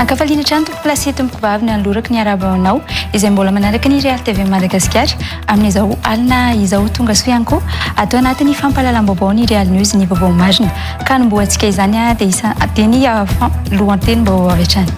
Ankafaliana hatrany tompoko lahy sy tompoko vavy ny anolorako ny arahaba anao izay mbola manaraka ny Real TV Madagasikara amin'izao alina izao. Tonga soa ihany koa ato anatin'ny fampahalalam-baovao ny Real News ny vaovao marina. Ka hanombohantsika izany dia isa dia ny lohatenim-baovao avy hatrany.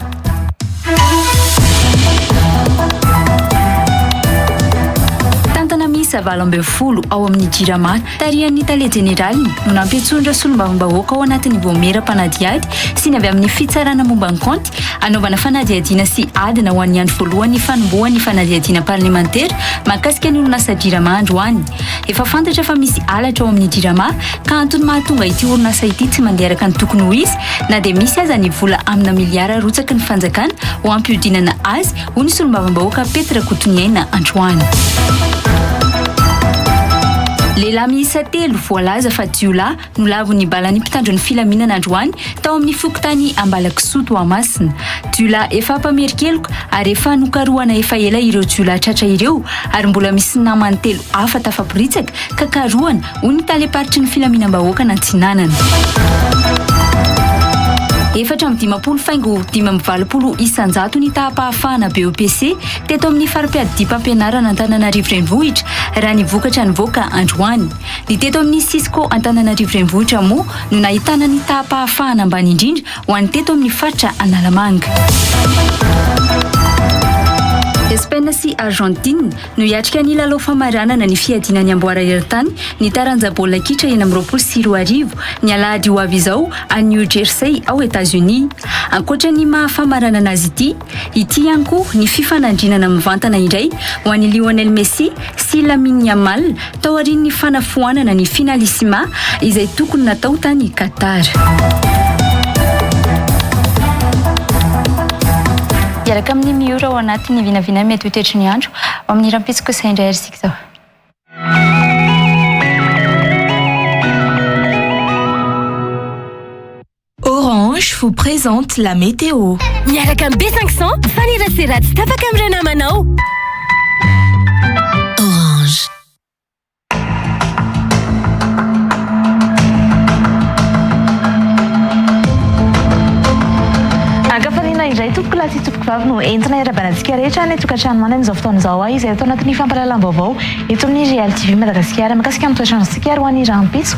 Tantana miisa 18 ao amin'ny Jirama tarihan'ny tale jeneraliny no nampiantsoan'ireo solombavambahoaka ao anatin'ny vaomiera mpanadihady sy ny avy amin'ny fitsarana momba ny kaonty hanaovana fanadihadiana sy adina ho an'ny andro voalohan'ny fanombohan'ny fanadihadiana parlemantera mahakasika ny orinasa Jirama androany. Efa fantatra fa misy halatra ao amin'ny Jirama ka antony mahatonga ity orinasa ity tsy mandeha araka ny tokony ho izy na dia misy aza ny vola amina miliara arotsaky ny fanjakana ho hampihodinana azy, hoy ny solombavambahoaka Pety Rakotoniaina androany. Lehilahy miisa telo voalaza fa jiolahy no lavon'ny balan'ny mpitandro ny filaminana androany tao amin'ny fokontany Ambalakisoa Toamasina. Jiolahy efa mpamerin-keloka ary efa nokarohana efa ela ireo jiolahy tratra ireo ary mbola misy namany telo hafa tafaporitsaka ka karohana, hoy ny talem-paritry ny filaminam-bahoaka an'Antsinanana. 54 faingo 85% ny taham-pahafahana BEPC teto amin'ny fari-piadidiam-pampianarana Antananarivo Renivohitra raha ny vokatra nivoaka androany. Ny teto amin'ny Cisco Antananarivo Renivohitra moa no nahitana ny taham-pahafahana ambany indrindra ho an'ny teto amin'ny faritra Analamanga. Espaina sy Argentine no hiatrika ny lalao famaranana ny fiadiana ny amboara eran-tany ny taranja baolina kitra 2026 ny alahady ho avy izao any New Jersey ao Etazonia. Ankoatra ny maha famaranana azy ity, ity ihany koa ny fifanandrinana mivantana indray ho an'i Lionel Messi sy Lamine Yamal taorian'ny fanafoanana ny Finalissima izay tokony natao tany Qatar. Hiaraka amin'ny Miora ao anatin'ny vinavina mety ho toetry ny andro ao amin'ny rahampitso kosa indray ary isika izao. Orange vous présente la météo. Miaraka amin'ny B500, mifanerasera tsy tapaka amin'ireo namanao. Orange. Ankafaliana indray tompoko lahy sy tompoko vavy no entina hiarabana antsika rehetra any an-tokantrano any amin'izao fotoana izao izay ato anatin'ny fampahalalam-baovao eto amin'ny Real TV Madagasikara mikasika ny toetr'androntsika ary ho an'ny rahampitso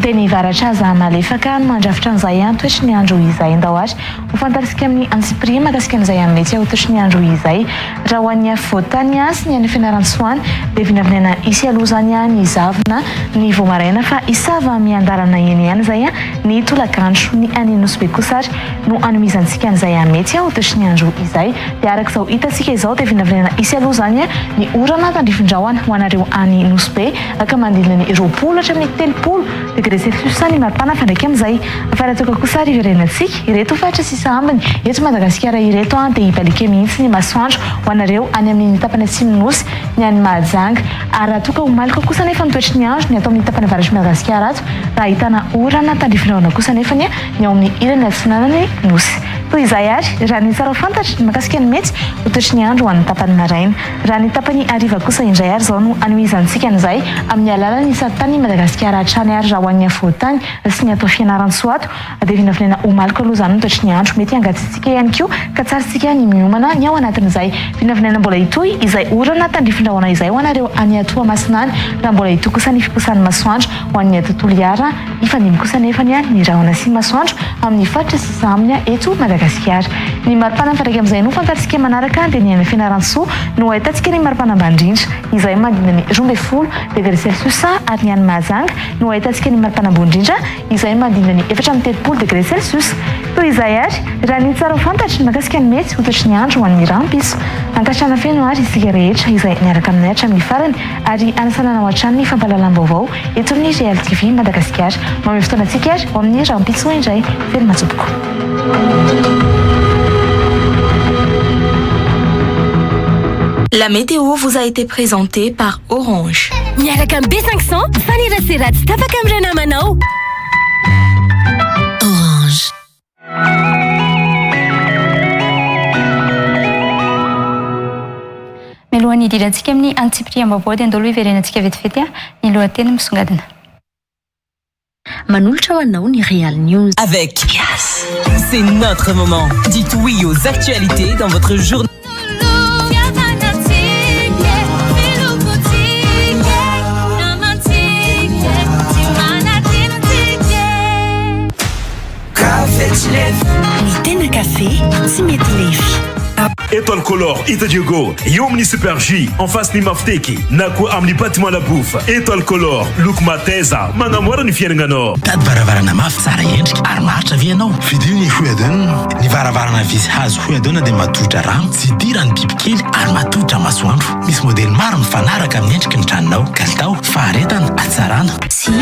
dia ny varatra aza malefaka no mandrafitra an'izay toetry ny andro izay. Ndao ary ho fantarintsika amin'ny antsipiriany mahakasika an'izay mety ho toetry ny andro izay. Raha ho an'ny afovoan-tany sy ny any Fianarantsoa any dia vinavinaina hisy aloha izany ny zavona ny vao maraina fa hisava miandalana eny ihany izay ny tolakandro. Ny any Nosy Be kosa ary no hanomezantsika an'izay mety ho toetry ny andro izay. Dia araka izao hitantsika izao dia vinavinaina hisy aloha izany ny orana tandrifin-drahona ho anareo any Nosy Be. ka manodidina ny 20 hatramin'ny 30 degré celsius ny maripana mifandraika amin'izay. Fa raha toa ka kosa ary hiverenantsika ireto faritra sisa ambiny eto Madagasikara ireto dia hibaliaka mihitsy ny masoandro ho anareo any amin'iny tapany atsimon'ny Nosy, ny any Mahajanga. Ary raha toa ka ho maloka kosa anefa ny toetry ny andro ny ato amin'ny tapany avaratr'i Madagasikara ato raha ahitana orana tandrifindrahona kosa anefa ny ao amin'ny ilany atsinanan'ny Nosy. Toy izay ary raha ny tsara ho fantatra ny mahakasika ny mety ho toetry ny andro ho an'ny tapany maraina. Raha ny tapany hariva kosa indray ary izao no hanohizantsika an'izay amin'ny alalan'ny saritanin'i Madagasikara hatrany ary raha ho an'ny afovoan-tany sy ny ato Fianarantsoa ato dia vinavinaina ho maloka aloha izany ny toetry ny andro. Mety hangatsiatsiaka ihany koa ka tsara isika ny miomana ny ao anatin'izay. Vinavinaina mbola hitohy izay orana tandrifin-drahona izay ho anareo any Toamasina any raha mbola hitohy kosa ny fiposahan'ny masoandro ho an'ny ato Toliara. Hifandimby kosa anefa ny ny rahona sy ny masoandro amin'ny faritra sisa aminy eto Madagasikara. Ny maripana mifandraika amin'izay no fantatsika manaraka dia ny any Fianarantsoa no ahitantsika ny maripana ambany indrindra izay manodidina ny 12 degré celsius ary ny any Mahajanga no ahitantsika ny maripana ambony indrindra izay manodidina ny 34 degré celsius. Toy izay ary raha ny tsara ho fantatra mahakasika ny mety ho toetry ny andro ho an'ny rahampitso. Ankasitrahana feno ary isika rehetra izay niaraka aminay hatramin'ny farany ary hanasana anao hatrany ny fampahalalam-baovao Eto amin'ny Real TV Madagasikara. Mamehy fotoana antsika ary ho amin'ny rahampitso indray. Veloma tompoko. La météo vous a été présentée par Orange. Miaraka amin'ny B500, mifanerasera tsy tapaka amin'ireo namanao. Orange. Mialohan'ny hidirantsika amin'ny antsipiriam-baovao dia andao aloha hiverenantsika vetivety ny lohateny misongadina. Manolotra ho anao ny Real News. Avec C'est notre moment. Dites oui aux actualités dans votre journée. Ny tena kafe tsy mety lefy. Étoile Color Ita Diogo, eo amin'ny Super J, en face ny Mafteky, na koa amin'ny bâtiment La Bouffe. Étoile Color, loko mateza, manamora ny fiainagnanao. Mitady varavarana mafy, tsara endrika ary maharitra ve ianao? Fidio ny Huadon. Ny varavarana vy sy hazo Huadon dia matohitra rano, tsy idiran'ny bibikely ary matohitra masoandro. Misy modely maro mifanaraka amin'ny endriky ny tranonao. Kalitao, faharetana, hatsarana. Sy.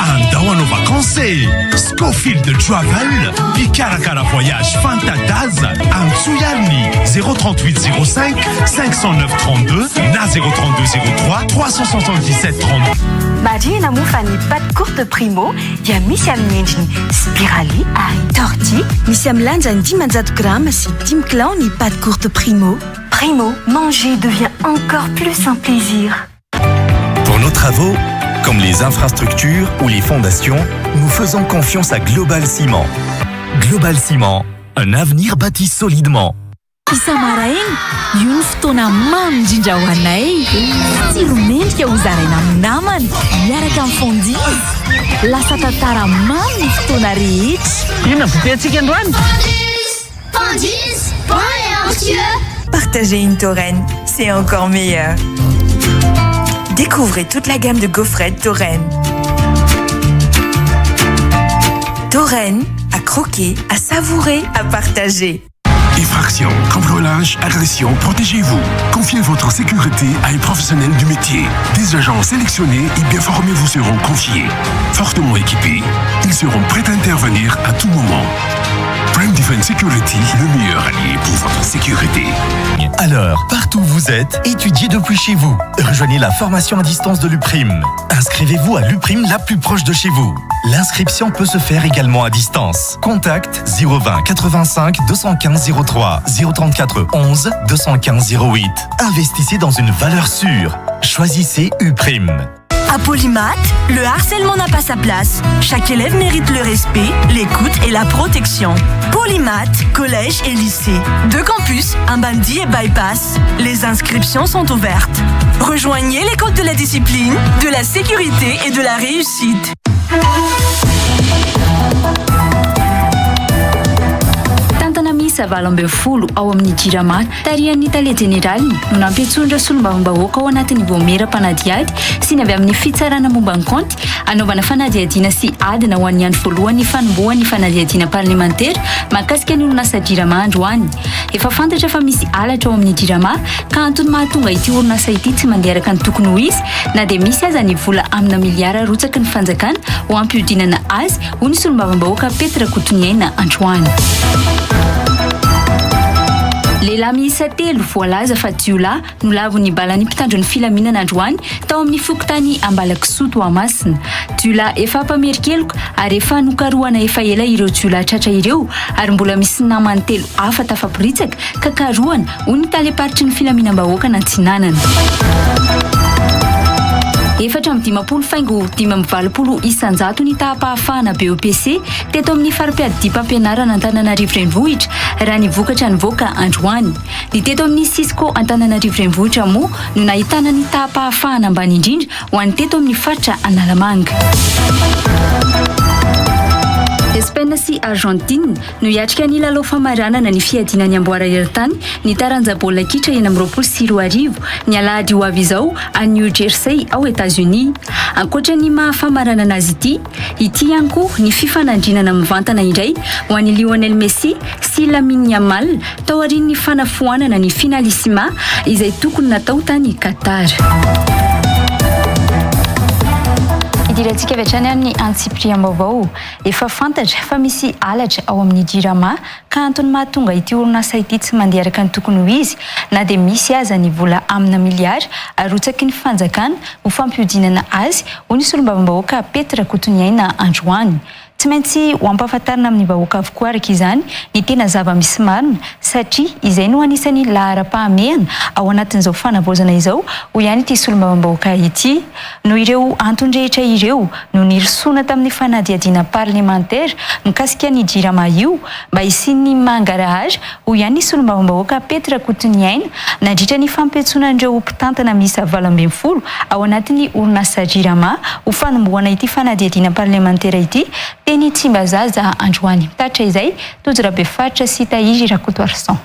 Andao hanao vacances e! Scofield Travel, mpikarakara voyage fanta-daza. Antsoy ary ny 038 05 509 32 na 032 03 377 32. Marihina moa fa ny pâte courte Primo dia misy amin'ny endriny spirali ary torti. Misy amin'ny lanjany 500 grama sy dimy kilao ny pâte courte Primo. Primo, manger devient encore plus un plaisir. Pour nos travaux, comme les infrastructures ou les fondations, nous faisons confiance à Global Ciment. Global Ciment, un avenir bâti solidement. Isa-maraina, io no fotoana mamy indrindra ho anay. Tsiro mendrika ho zaraina amin'ny namana, miaraka amin'ny fondizy. Lasa tantara mamy ny fotoana rehetra. Inona goûter-ntsika androany? Fondiz, bon et onctueux. Partager une Touraine, c'est encore meilleur. Découvrez toute la gamme de gaufrettes Touraine. Touraine, à croquer, à savourer, à partager. Effraction, cambriolage, agression, protégez-vous. Confiez votre sécurité à un professionnel du métier. Des agents sélectionnés et bien formés vous seront confiés. Fortement équipés, ils seront prêts à intervenir à tout moment. Prime Defense Security, le meilleur allié pour votre sécurité. Alors, partout où vous êtes, étudiez depuis chez vous. Rejoignez la formation à distance de l'UPRIM. Inscrivez-vous à l'UPRIM la plus proche de chez vous. L'inscription peut se faire également à distance. Contact 020 85 215 03 034 11 215 08. Investissez dans une valeur sûre. Choisissez UPRIM. À Polymath, le harcèlement n'a pas sa place. Chaque élève mérite le respect, l'écoute et la protection. Polymath, collège et lycée. Deux campus, Ambanidia et Bypass. Les inscriptions sont ouvertes. Rejoignez l'école de la discipline, de la sécurité et de la réussite. Tantana miisa 18 ao amin'ny Jirama, tarihan'ny tale jeneraliny, no nampiantsoan'ireo solombavambahoaka ao anatin'ny vaomiera mpanadihady sy ny avy amin'ny fitsarana momba ny kaonty hanaovana fanadihadiana sy adina ho an'ny andro voalohan'ny fanombohan'ny fanadihadiana parlemantera mahakasika ny orinasa Jirama androany. Efa fantatra fa misy halatra ao amin'ny Jirama ka antony mahatonga ity orinasa ity tsy mandeha araka ny tokony ho izy na dia misy aza ny vola amina miliara arotsaky ny fanjakana ho ampihodinana azy, hoy ny solombavambahoaka Pety Rakotoniaina androany. Lehilahy miisa telo voalaza fa jiolahy no lavon'ny balan'ny mpitandro ny filaminana androany tao amin'ny fokontany Ambalakisoa Toamasina. Jiolahy efa mpamerin-keloka ary efa nokarohana efa ela ireo jiolahy tratra ireo ary mbola misy namany telo hafa tafaporitsaka ka karohana, hoy ny talem-paritry ny filaminam-bahoakan'Antsinanana. 54 faingo 85 ny taham-pahafahana BEPC teto amin'ny fari-piadidiam-pampianarana Antananarivo Renivohitra raha ny vokatra nivoaka androany. Ny teto amin'ny Cisco Antananarivo Renivohitra moa no nahitana ny taham-pahafahana ambany indrindra ho an'ny teto amin'ny faritra Analamanga. Espaina sy Argentine no hiatrika ny lalao famaranana ny fiadiana ny amboara eran-tany ny taranja baolina kitra 2026 ny alahady ho avy izao any New Jersey ao Etazonia. Ankoatra ny maha famaranana azy ity, ity ihany koa ny fifanandrinana mivantana indray ho an'i Lionel Messi sy Lamine Yamal taorian'ny fanafoanana ny Finalissima izay tokony natao tany Qatar. Idirantsika avy hatrany amin'ny antsipiriam-baovao. Efa fantatra fa misy halatra ao amin'ny Jirama ka antony mahatonga ity orinasa ity tsy mandeha araka ny tokony ho izy na dia misy aza ny vola amina miliara arotsaky ny fanjakana ho fampihodinana azy, hoy ny solombavambahoaka Pety Rakotoniaina androany. Tsy maintsy ho ampahafantarina amin'ny vahoaka avokoa araka izany ny tena zava-misy marina satria izay no anisan'ny laharam-pahamehana ao anatin'izao fanavaozana izao, hoy ihany ity solombavambahoaka ity. Noho ireo antony rehetra ireo no nirosoana tamin'ny fanadihadiana parlemantera mikasika ny Jirama io mba hisian'ny mangarahara, hoy ihany ny solombavambahoaka Pety Rakotoniaina nandritra ny fampiantsoana an'ireo mpitantana miisa 18 ao anatin'ny orinasa Jirama ho fanombohana ity fanadihadiana parlemantera ity teny Tsimbazaza androany. Mitatitra izay, Tojo Rabefaritra sy Tahiry Rakotoarison.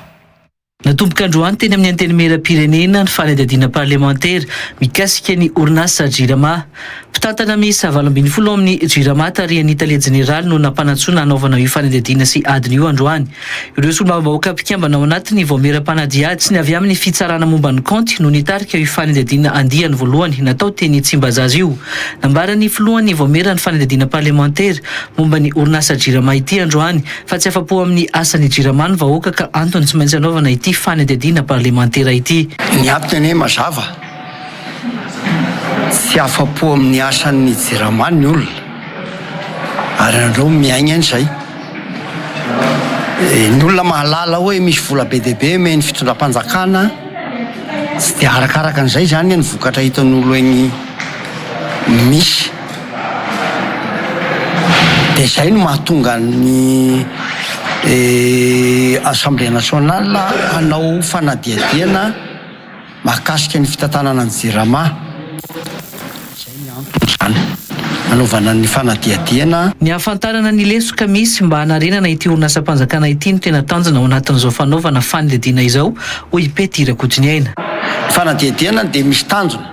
Natomboka androany teny amin'ny Antenimierampirenena ny fanadihadiana parlemantera mikasika ny orinasa Jirama. Mpitantana miisa 18 ao amin'ny Jirama tarihan'ny tale jeneraly no nampanantsoina hanaovana io fanadihadiana sy adina io androany. Ireo solombavambahoaka mpikambana ao anatin'ny vaomiera mpanadihady sy ny avy amin'ny fitsarana momba ny kaonty no nitarika io fanadihadiana andiany voalohany natao teny Tsimbazaza io. Nambaran'ny filohan'ny vaomieran'ny fanadihadiana parlemantera momba ny orinasa Jirama ity androany fa tsy afa-po amin'ny asan'ny Jirama ny vahoaka ka antony tsy maintsy anaovana ity fanadihadiana parlemantera ity. Ny antony anie mazava, tsy afa-po amin'ny asan'ny Jirama ny olona ary nareo miaigna an'izay. Ny olona mahalala hoe misy vola be dia be omen'ny fitondram-panjakana, tsy dia arakaraka an'izay izany ny vokatra hitan'olo eny misy. Dia izay no mahatonga ny Assemblée nationale hanao fanadihadiana mahakasika ny fitantanana ny Jirama. Izay ny antony izany hanaovana ny fanadihadiana. Ny hahafantarana ny lesoka misy mba hanarenana ity orinasam-panjakana ity no tena tanjona ao anatin'izao fanaovana fanadihadiana izao, hoy i Pety Rakotoniaina. Ny fanadihadiana dia misy tanjona.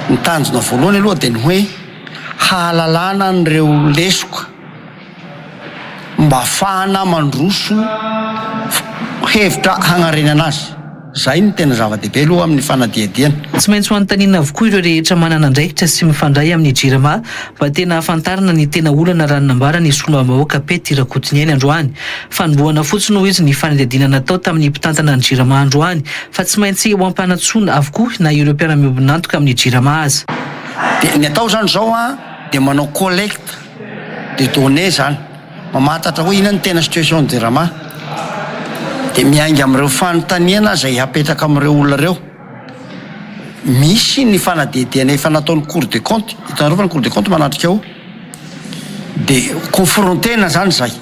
Ny tanjona voalohany aloha dia ny hoe hahalalana an'ireo lesoka mba hahafahana mandroso hevitra hagnarenana azy. Izay no tena zava-dehibe aloha amin'ny fanadihadiana. Tsy maintsy ho anontaniana avokoa ireo rehetra manana andraikitra sy mifandray amin'ny Jirama mba tena hahafantarana ny tena olana raha ny nambaran'ny solombavambahoaka Pety Rakotoniaina androany. Fanombohana fotsiny hoy izy ny fanadihadiana natao tamin'ny mpitantana ny Jirama androany fa tsy maintsy ho ampanantsoina avokoa na ireo mpiara-miombon'antoka amin'ny Jirama aza. Dia ny atao izany izao an, dia manao collecte de données izany, mamantatra hoe inona ny tena situation ny Jirama, dia miainga amin'ireo fanontaniana izay hapetraka amin'ireo olona ireo. Misy ny fanadihadiana efa nataon'ny Cour des comptes, hitanareo fa ny Cour des comptes manatrika eo, dia confronter-na izany izay.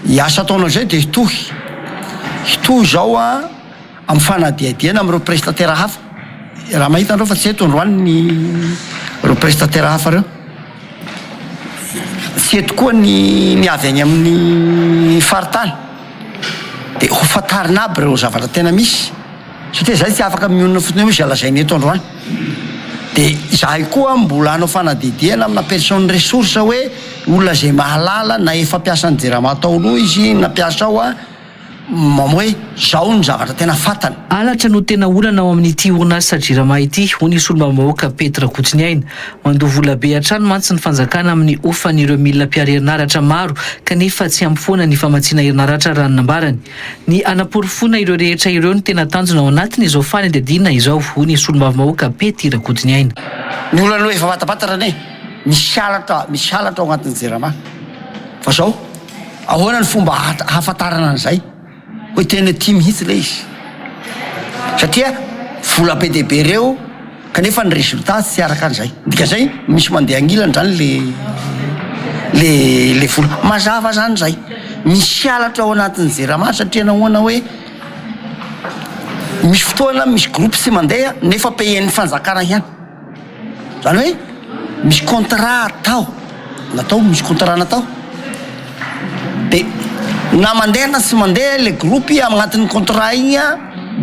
Ny asa ataonao izay dia hitohy, hitohy izao an amin'ny fanadihadiana amin'ireo prestataire hafa, raha mahita nareo fa tsy eto androany ny ireo prestataire hafa ireo, tsy eto koa ny ny avy any amin'ny faritany, dia ho fantarina aby ireo zavatra tena misy. Satria izahay tsy afaka mionona fotsiny hoe izay lazainy eto androany. Dia izahay koa mbola hanao fanadihadiana amina personne ressource hoe olona izay mahalala na efa mpiasan'ny Jirama tao aloha izy na mpiasa ao mam hoe izao ny zavatra tena fantany. Halatra no tena olana ao amin'ity orinasa Jirama ity, hoy ny solombavambahoaka Pety Rakotoniaina. Mandoa vola be hatrany mantsy ny fanjakana amin'ny hofan'ireo milina mpihary herinaratra maro kanefa tsy ampy foana ny famatsiana herinaratra raha ny nambarany. Ny hanaporofoana ireo rehetra ireo no tena tanjona ao anatin' izao fanadihadiana izao, hoy ny solombavambahoaka Pety Rakotoniaina. Ny olana aloha efa fantapantatra anie, misy halatra, misy halatra ao anatin'ny jirama. Fa zao, ahoana ny fomba ahafantarana an'izay hoe tena tia mihitsy ilay izy? Satria vola be dia be ireo Kanefa ny résultat tsy araka an'izay. Ny dikan'izay misy mandeha agnilany zany le le le vola. Mazava zany zay. Misy halatra ao anatin'ny jirama satria nahoana hoe misy fotoana misy groupe tsy mandeha nefa payer-n'ny fanjakana ihany. Zany hoe misy contrat atao, natao, misy contrat natao. De na mandeha na tsy mandeha le groupe agnatin'ny contrat igny an,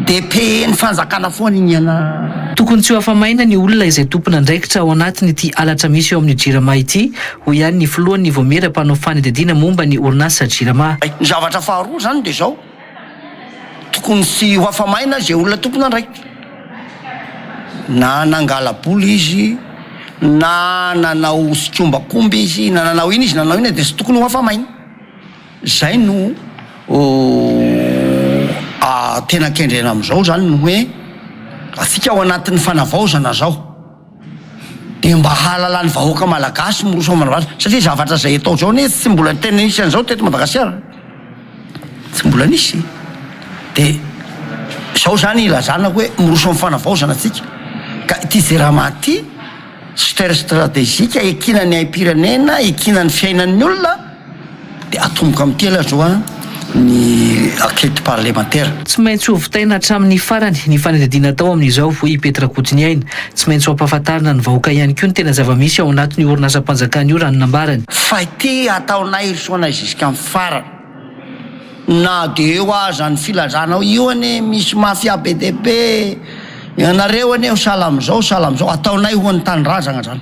de payer-n'ny fanjakana foana igny ana. Tokony tsy ho afa-maina ny olona izay tompon'andraikitra ao anatin'ity halatra misy eo amin'ny Jirama ity, hoy ihany ny filohan'ny vaomiera mpanao fanadihadiana momba ny orinasa Jirama. Ny zavatra faharoa zany de zao, tokony tsy ho afa-maina izay olona tompon'andraikitra, na nangala-bola izy, na nanao tsikombakomba izy, na nanao ina izy na nanao ina de tsy tokony ho afa-maina. Zay no tena kendrena amin'izao zany ny hoe atsika ao anatin'ny fanavaozana zao. Dia mba hahalalan'ny vahoaka malagasy miroso amin'ny manavasy satria zavatra izay atao izao anie tsy mbola tena nisy an'izao teto Madagasikara. Tsy mbola nisy. Dia izao izany ilazana hoe miroso amin'ny fanavaozana tsika. Ka ity Jirama ity secteur stratégique ekina ny aim-pirenena, ekina ny fiainan'ny olona. Dia atomboka amin'ity aloha zao an ny enquete parlementaire. Tsy maintsy ho vitaina hatramin'ny farany ny fanadihadiana atao amin'izao, hoy i Pety Rakotoniaina. Tsy maintsy ho ampahafantarina ny vahoaka ihany koa ny tena zava-misy ao anatin'io orinasam-panjakana io raha ny nambarany. Fa ity ataonay hirosoanay jusqu'amin'ny farany. Na dia eo aza ny filazana hoe io anie misy mafia be dia be, ianareo anie ho sahala amin'izao, sahala amin'izao. Ataonay ho an'ny tanindrazagna zany.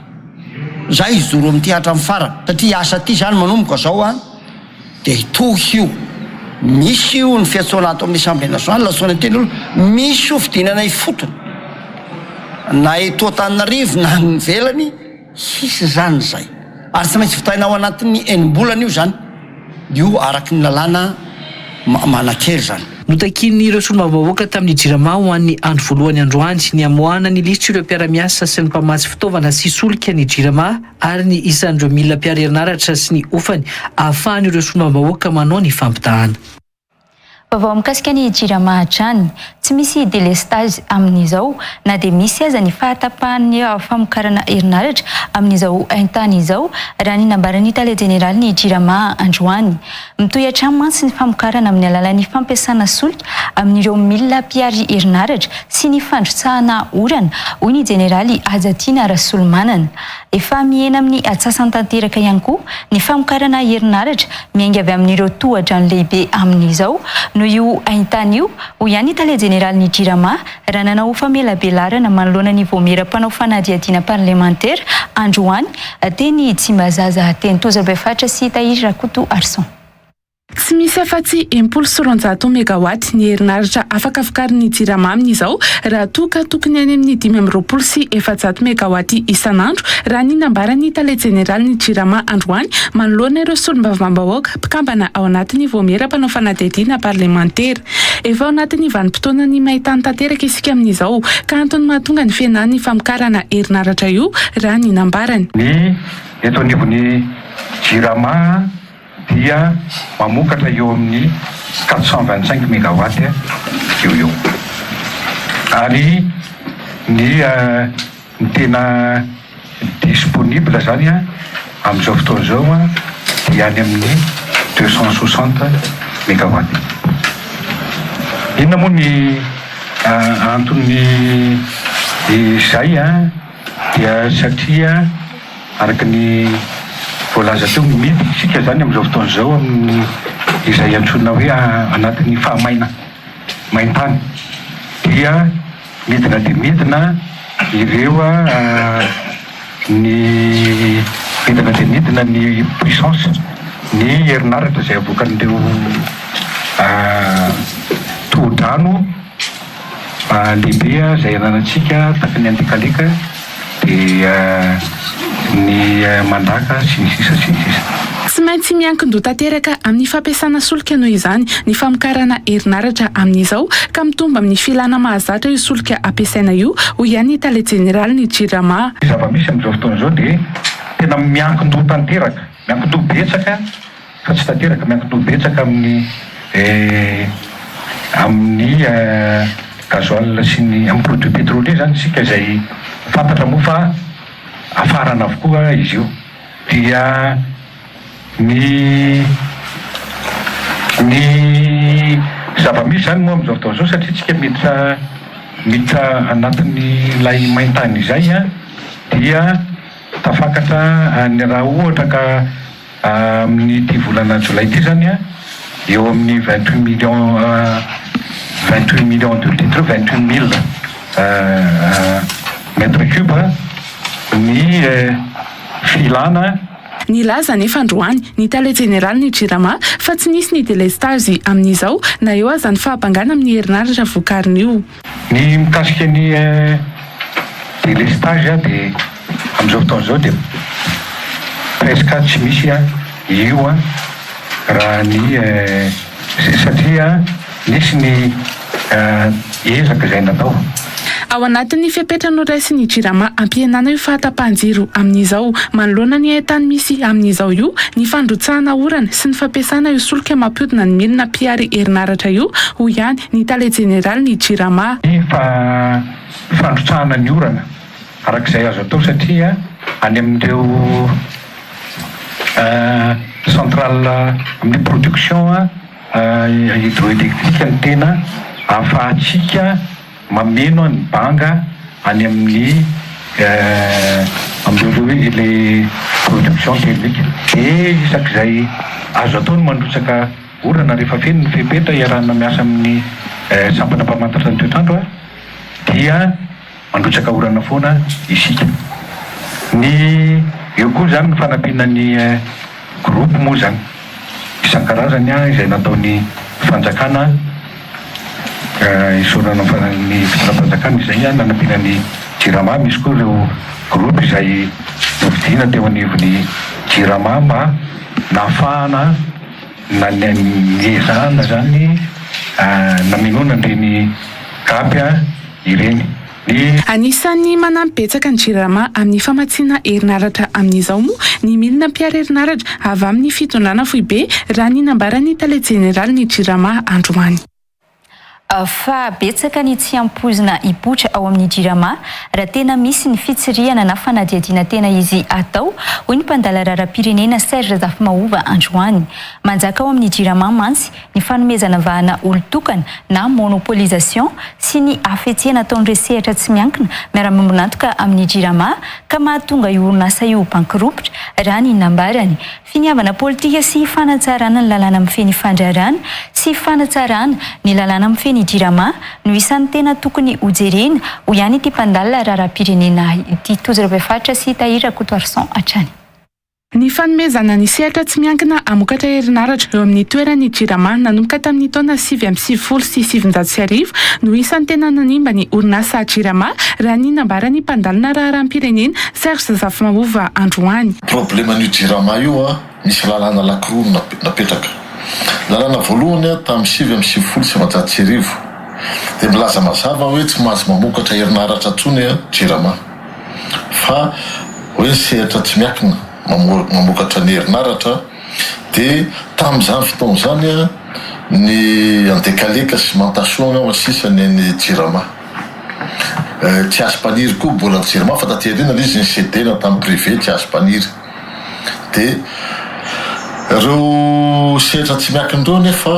Za hijoro amin'ity hatramin'ny farany satria asa ity zany manomboka zao an dia hitohy io, misy io ny fiantsoana ato amin'ny assemblée nationale antsoina teny olo, misy io fidinana ifotony na eto Antananarivo na any ivelany, hisy zany zay ary tsy maintsy vitaina ao anatin'ny enim-bolana io zany. Io araky ny lalàna manan-kery izany. Notakian'ireo solombavambahoaka tamin'ny Jirama ho an'ny andro voalohany androany ny hamoahana ny lisitr'ireo mpiara-miasa sy ny mpamatsy fitaovana sy solika ny Jirama ary ny isan'ireo milina mpihary herinaratra sy ny hofany ahafahan'ireo solombavambahoaka manao ny fampitahana. Vaovao mikasika ny Jirama hatrany. Tsy misy délestage amin'izao na dia misy aza ny fahatapahan'ny famokarana herinaratra amin'izao haintany izao, raha ny nambaran'ny tale jeneralin'ny Jirama androany. Mitohy hatrany mantsy ny famokarana amin'ny alalan'ny fampiasana solika amin'ireo milina mpihary herinaratra sy ny fandrotsahana orana, hoy ny jeneraly Hajatiana Rasolomanana. Efa mihena amin'ny atsasany tanteraka ihany koa ny famokarana herinaratra miainga avy amin'ireo tohadrano lehibe amin'izao noho io haintany io, hoy ihany ny tale jeneralin'ny Jirama raha nanao famelabelarana manoloana ny vaomiera mpanao fanadihadiana parlemantera androany teny Tsimbazaza teny Tozabe Faritra sy Tahiry Rakotoarison. Tsy misy afa-tsy 260 megawatt ny herinaratra afaka vokarin'ny Jirama amin'izao raha toa ka tokony any amin'ny 425 megawatt isan'andro raha ny nambaran'ny tale jeneralin'ny Jirama androany manoloana ireo solombavambahoaka mpikambana ao anatin'ny vaomiera mpanao fanadihadiana parlemantera. Efa ao anatin'ny vanim-potoanan'ny maintany tanteraka isika amin'izao ka antony mahatonga ny fihenan'ny famokarana herinaratra io raha ny nambarany. Ny eto anivon'ny Jirama dia mamokatra eo amin'ny 425 mégawatt eo ho eo. Ary ny ny tena disponible izany amin'izao fotoana izao dia any amin'ny 260 mégawatt. Inona moa ny antony izay? Dia satria araka ny voalaza teo, miditra isika izany amin'izao fotoana izao amin'ny izay antsoina hoe anatin'ny fahamaina, main-tany, dia midina dia midina ireo ny midina dia midina ny puissance, ny herinaratra izay avoakan'ireo tohodrano. Lehibe izay ananantsika tahaka ny Andekaleka dia ny Mandaka sy ny sisa sy ny sisa. Tsy maintsy miankin-doha tanteraka amin'ny fampiasana solika noho izany ny famokarana herinaratra amin'izao ka mitombo amin'ny filana mahazatra io solika ampiasaina io, hoy ihany ny tale jeneralin'ny Jirama. Ny zava-misy amin'izao fotoana izao dia tena miankin-doha tanteraka, miankin-doha betsaka Fa tsy tanteraka, miankin-doha betsaka amin'ny amin'ny gasoil sy ny amin'ny produits pétroliers izany isika izay fantatra moa fa hafarana avokoa izy io. Dia ny ny zava-misy izany moa amin'izao fotoana izao satria isika miditra miditra anatin'ilay main-tany izay dia tafakatra any raha ohatra ka Amin'ity volana jolay ity izany, eo amin'ny 28 millions 28 millions de litres, 28 mille mètres cubes ny filana. Nilaza anefa androany ny tale jeneralin'ny Jirama fa tsy nisy ny delestazy amin'izao na eo aza ny fahabangana amin'ny herinaratra vokarin'io. Ny mikasika ny délestage dia amin'izao fotoana izao dia presque tsy misy io raha ny satria nisy ny ezaka izay natao. Ao anatin'ny fepetra noraisin'ny Jirama hampihenana io fahatapahan-jiro amin'izao manoloana ny haintany misy amin'izao io ny fandrotsahana orana sy ny fampiasana io solika mampihodina ny milina mpihary herinaratra io, hoy ihany ny tale jeneralin'ny Jirama. Ny fandrotsahana ny orana araka izay azo atao satria any amin'ireo centrale amin'ny production hydroélectrique no tena ahafahantsika mameno ny banga any amin'ny amin'ireo hoe ilay production thermique. Dia isak'izay azo atao ny mandrotsaka orana rehefa feno ny fepetra iarahana miasa amin'ny sampana mpamantatra ny toetr'andro dia Mandrotsaka orana foana isika. Ny eo koa izany ny fanampiana ny groupe moa izany isan-karazany izay nataon'ny fanjakana isaorana ny fitondram-panjakana izay nanampiana ny jirama, misy koa ireo groupe izay novidiana teo anivon'ny jirama mba nahafahana na niezahana izany namenoana an'ireny gap ireny. Ny. Anisan'ny manampy betsaka ny Jirama amin'ny famatsiana herinaratra amin'izao moa ny milina mpihary herinaratra avy amin'ny fitondrana foibe, raha ny nambaran'ny tale jeneralin'ny Jirama androany. Fa betsaka ny tsy ampoizina hipoitra ao amin'ny Jirama raha tena misy ny fitsirihana na fanadihadiana tena izy atao, hoy ny mpandala raharaham-pirenena Serge Zafimahova androany. Manjaka ao amin'ny Jirama mantsy ny fanomezana vahana olon-tokana na monopolisation sy ny hafetsena ataon'ireo sehatra tsy miankina miara-miombon'antoka amin'ny Jirama ka mahatonga io orinasa io ho bankirompitra, raha ny nambarany. Finiavana politika sy fanatsarana ny lalàna mifehy ny fandraharahana sy fanatsarana ny lalàna mifehy ny Jirama no isan'ny tena tokony hojerena, hoy ihany ity mpandalina raharaham-pirenena ity. Tojo Rabefaritra sy Tahiry Rakotoarison hatrany. Ny fanomezana ny sehatra tsy miankina hamokatra herinaratra eo amin'ny toeran'ny Jirama nanomboka tamin'ny taona 1999 no isan'ny tena nanimba ny orinasa Jirama, raha ny nambaran'ny mpandalina raharaham-pirenena, Serge Zafimahova androany. Probleman'io Jirama io a, misy lalàna lakroa no napetraka. Lalàna voalohany a, tamin'ny 1999 dia milaza mazava hoe tsy mahazo mamokatra herinaratra intsony Jirama. Fa hoe ny sehatra tsy miakina mamokatra ny herinaratra dia tamin'izany fotoana izany ny Andekaleka sy Mantasoa angamba sisa ny an'ny Jirama. Tsy azo mpaniry koa mbola ny Jirama fa taty aoriana ilay izy ni-ceder-na tamin'ny privé tsy azo mpaniry. Dia ireo sehatra tsy miakina ireo anefa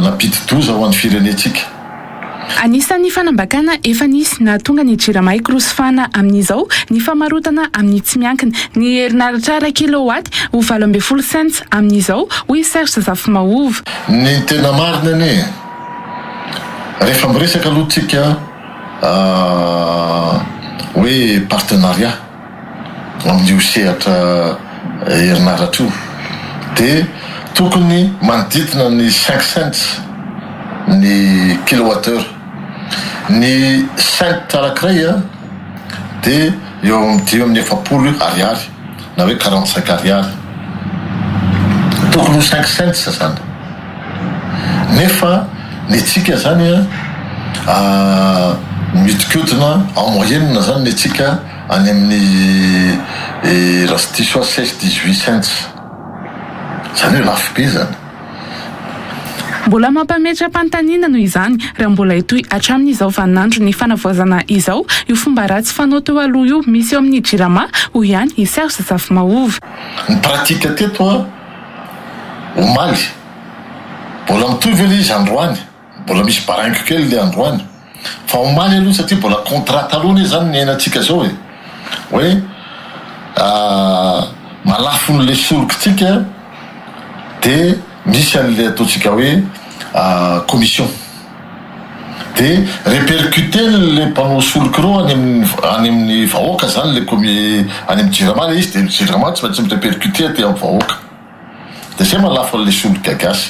Nampidi-doza ho an'ny firenentsika. Anisan'ny fanambakana efa nisy nahatonga ny Jirama hikorosofana amin'izao ny famarotana amin'ny tsy miankina ny herinaratra ara-kilowatt ho 18 cents amin'izao, hoy i Serge Zafimahova. Ny tena marina anie, rehefa miresaka aloha tsika hoe partenariat, amin'io sehatra herinaratra io dia tokony manodidina ny cinq cents ny kilowatt heure. Ny cent anankiray dia eo amin'ny 45 ariary na hoe 45 ariary. Tokony ho cinq cents izany. Nefa ny antsika izany mihodinkodina en moyenne izany ny antsika any amin'ny raha tsy diso aho 16 18 cents. Izany hoe lafo be izany. Mbola mampametra-panontaniana noho izany raha mbola hitohy hatramin'izao vaninandron'ny fanavaozana izao io fomba ratsy fanao teo aloha io misy eo amin'ny Jirama, hoy ihany i Serge Zafimahova. Ny pratique teto an, omaly, mbola mitohy ve ilay izy androany? Mbola misy baraingo kely le androany. Fa omaly aloha satria mbola contrat taloha anie zany niainantsika zao e. Hoe malafon'le solokitsika de misy an'le ataontsika hoe commission. De repercuter-n'le mpanao solika ireo any amin'ny any amin'ny vahoaka zany le commi any amin'ny jirama le izy de jirama tsy maintsy mi-repercuter aty amin'ny vahoaka. Dia zay mahalafo an'ilay solika gasy.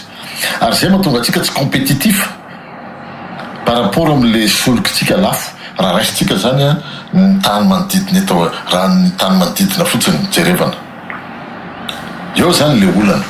Ary zay mahatonga antsika tsy compétitif par rapport amin'ilay solikitsika lafo. Raha raisintsika zany an, ny tany manodidina eto, raha ny tany manodidina fotsiny no jerevana. Eo zany ilay olana.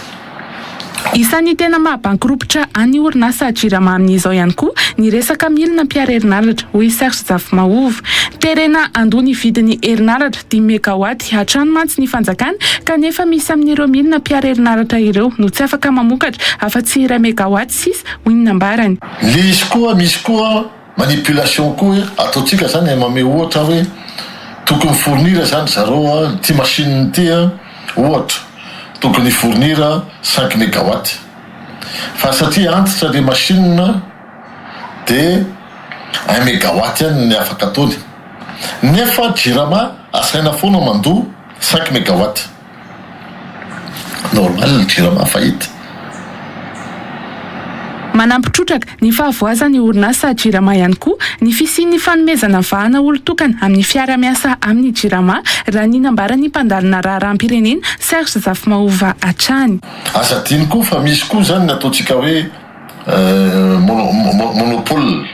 Isan'ny tena maha bankirompitra an'ny orinasa Jirama amin'izao ihany koa ny resaka milina mpihary herinaratra, hoy i Serge Zafimahova. Terena handoa ny vidin'ny herinaratra, dimy megawatt, hatrany mantsy ny fanjakana kanefa misy amin'ireo milina mpihary herinaratra ireo no tsy afaka mamokatra afa-tsy iray megawatt sisa, hoy ny nambarany. Le izy koa misy koa manipulation koa hoe ataontsika zany manome ohatra hoe tokony fournir zany zareo a ity machine ity a ohatra tokony fournir cinq megawatt fa satria antitra le machine de un megawatt ihany ny afaka ataony nefa jirama asaina foana mandoa cinq megawatt. Normal ny jirama faillite. Manampy trotraka ny fahavoazan'ny orinasa Jirama ihany koa ny fisian'ny fanomezana vahana olon-tokana amin'ny fiara-miasa amin'ny Jirama, raha ny nambaran'ny mpandalina raharaham-pirenena Serge Zafimahova hatrany. Aza adino koa fa misy koa izany ny ataontsika hoe monopole.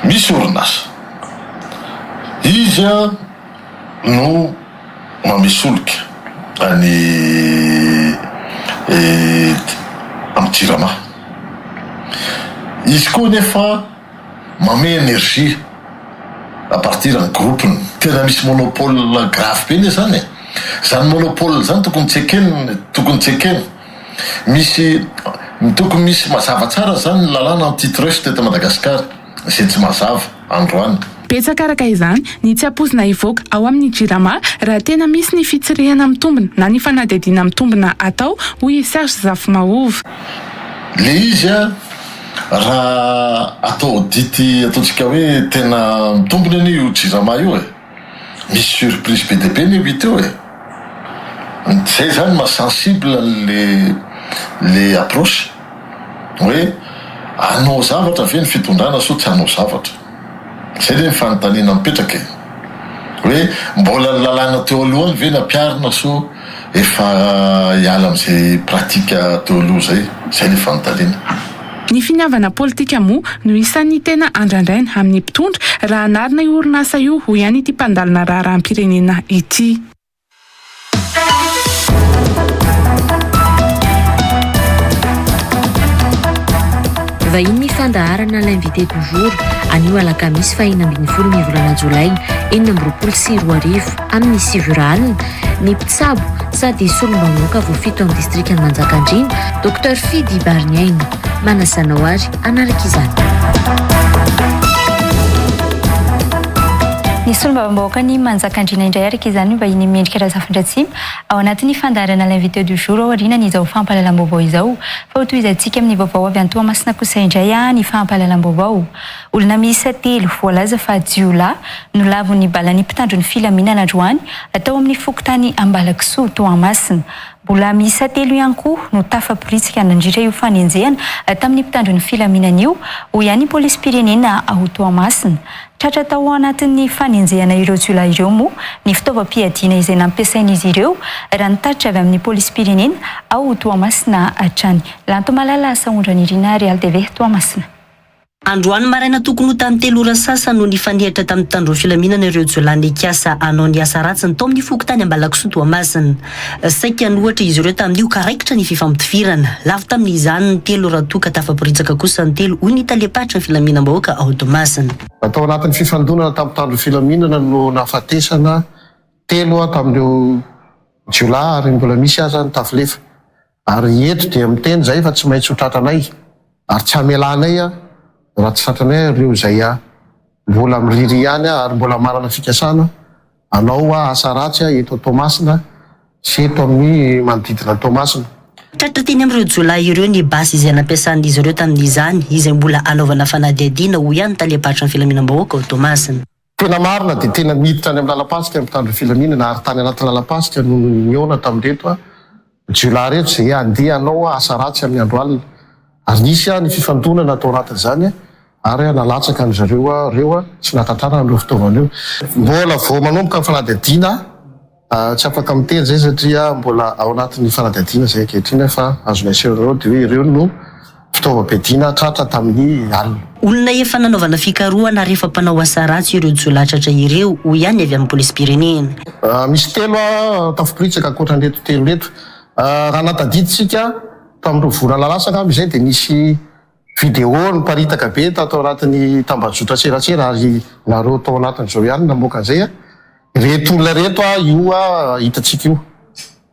Misy orinasa. Izy no mamisolika any amin'ny jirama. Izy koa nefa mame energie à partir ny groupe-ny. Tena misy monopole grave be anie zany e. Zany monopole zany tokony tsy ekena, tokony tsy ekena. Misy, tokony misy mazava tsara zany ny lalàna anti-trust eto Madagasikara, izay tsy mazava androany. Betsaka araka izany ny tsy ampoizina hivoaka ao amin'ny Jirama raha tena misy ny fitsirihana mitombina na ny fanadihadiana mitombina atao, hoy i Serge Zafimahova. Le izy a, raha atao audit ataontsika hoe tena mitombina anie io Jirama io e, misy surprise be dia be anie ho hita eo e. Zay zany maha sensible an'le le approche hoe hanao zavatra ve ny fitondrana sao tsy hanao zavatra. Zay ve ny fanontaniana mipetraka e? Hoe mbola ny lalàna teo aloha any ve no ampiharina so efa hiala amin'izay pratique teo aloha izay? Zay le fanontaniana. Ny finiavana politika moa no isan'ny tena andrandraina amin'ny mpitondra raha hanarina io orinasa io, hoy ihany ity mpandalina raharaham-pirenena ity. Vahiny ny fandaharana L'invité du jour anio alakamisy faha 16 ny volana jolay 2026 amin'ny sivy ora alina ny mpitsabo sady solombavambahoaka voafito amin'ny distrikan'i Manjakandriana Docteur Fidy Bariniaina. Manasa anao ary hanaraka izany. Ny solombavambahoakan'i Manjakandriana indray araka izany vahiny Mendrika Razafindratsima ao anatin'ny fandaharana L'invité du jour aorianan'izao fampahalalam-baovao izao. Fa hotohizantsika amin'ny vaovao avy any Toamasina kosa indray ny fampahalalam-baovao. Olona miisa telo voalaza fa jiolahy no lavon'ny balan'ny mpitandro ny filaminana androany tao amin'ny fokontany Ambalakisoa Toamasina. Mbola miisa telo ihany koa no tafaporitsika nandritra io fanenjehana tamin'ny mpitandro ny filaminana io, hoy ihany ny polisim-pirenena ao Toamasina. Tratra tao anatin'ny fanenjehana ireo jiolahy ireo moa ny fitaovam-piadiana izay nampiasain'izy ireo, raha ny tatitra avy amin'ny polisim-pirenena ao Toamasina hatrany. Lantomalala Sahondranirina, Real TV, Toamasina. Androany maraina tokony ho tamin'ny telo ora sasany no nifanehatra tamin'ny mpitandro ny filaminana ireo jiolahy nikasa hanao ny asa ratsiny tao amin'ny fokontany Ambalakisoa Toamasina. Saika niohatra izy ireo tamin'io ka raikitra ny fifampitifirana. Lavo tamin'izany ny telo raha toa ka tafaporitsaka kosa ny telo, hoy ny talem-paritry ny filaminam-bahoaka ao Toamasina. Tao anatin'ny fifandonana tamin'ny mpitandro ny filaminana no nahafatesana telo tamin'ireo jiolahy ary mbola misy aza ny tafilefa. Ary eto dia miteny izahay fa tsy maintsy ho tratranay ary tsy hamelanay raha tsy tratranay ireo izay mbola miririha ihany ary mbola manana fikasana hanao asa ratsy eto Toamasina sy eto amin'ny manodidina an'i Toamasina. Tratra teny amin'ireo jiolahy ireo ny basy izay nampiasan'izy ireo tamin'izany, izay mbola anaovana fanadihadiana, hoy ihany ny talem-paritry ny filaminam-bahoaka ao Toamasina. Tena marina dia tena niditra any amin'ny lalam-pasika ny mpitandro ny filaminana ary tany anaty lalam-pasika no nihaona tamin'ireto jiolahy ireto izay handeha hanao asa ratsy amin'ny andro alina ary nisy ny fifandonana tao anatin'izany ary nalatsaka an-dry zareo ireo tsy nahatratrarana ireo fitaovana ireo. Mbola vao manomboka ny fanadihadiana. Tsy afaka miteny izay satria mbola ao anatin'ny fanadihadiana izay ankehitriny fa azonay aseho anareo dia hoe ireo no fitaovam-piadiana tratra tamin'ny alina. Olona efa nanaovana fikarohana ary efa mpanao asa ratsy ireo jiolahy tratra ireo, hoy ihany ny avy amin'ny polisim-pirenena. Misy telo tafaporitsaka ankoatra an'ireto telo ireto. Raha nahatadidy isika tamin'ireo volana lasa angamba izay dia nisy vidéo niparitaka be tato anatin'ny tambajotra serasera ary nareo tao anatin'izao ihany namoaka an'izay. Ireto olona ireto io hitantsika io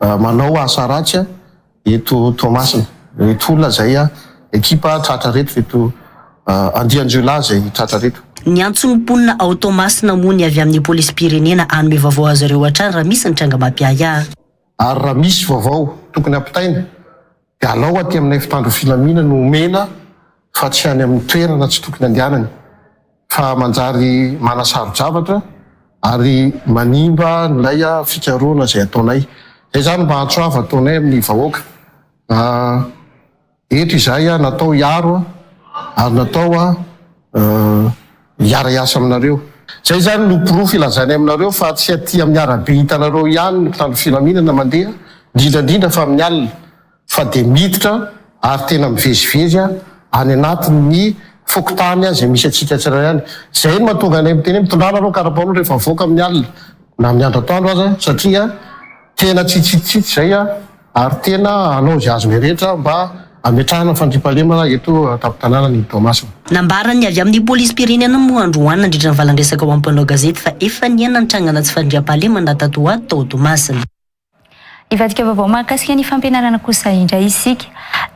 manao asa ratsy eto Toamasina. Ireto olona izay ekipa tratra ireto, ireto andian-jiolahy izay tratra ireto. Niantso ny mponina ao Toamasina moa ny avy amin'ny polisim-pirenena hanome vaovao azy ireo hatrany raha misy ny tranga mampiahiahy. Ary raha misy vaovao tokony hampitaina dia alao aty aminay mpitandro filamina no omena fa tsy any amin'ny toerana tsy tokony andehanany fa manjary manasaro-javatra ary manimba an'ilay fikarohana izay ataonay. Izay izany mba antso avo ataonay amin'ny vahoaka. Eto izahay natao hiaro ary natao hiara-hiasa aminareo. Izay izany no porofo ilazainay aminareo fa tsy aty amin'ny arabe hitanareo ihany ny mpitandro filaminana mandeha, indrindra indrindra fa amin'ny alina, fa dia miditra ary tena mivezivezy any anatin'ny fokontany izay misy antsika tsirairay any. Izay no mahatonga anay miteny hoe mitondrà nareo karapanondro rehefa mivoaka amin'ny alina na amin'ny andro atoandro aza satria tena tsy hitsitsitsitsy izay ary tena hanao izay azony rehetra mba hametrahana fandriampahalemana eto an-tampon-tanànan'i Toamasina. Nambaran'ny avy amin'ny polisim-pirenena moa androany nandritra ny valan-dresaka ho an'ny mpanao gazety fa efa niaina ny trangana tsy fandriampahalemana tato ho ato tao Toamasina. Hivadika vaovao mahakasika ny fampianarana kosa indray isika.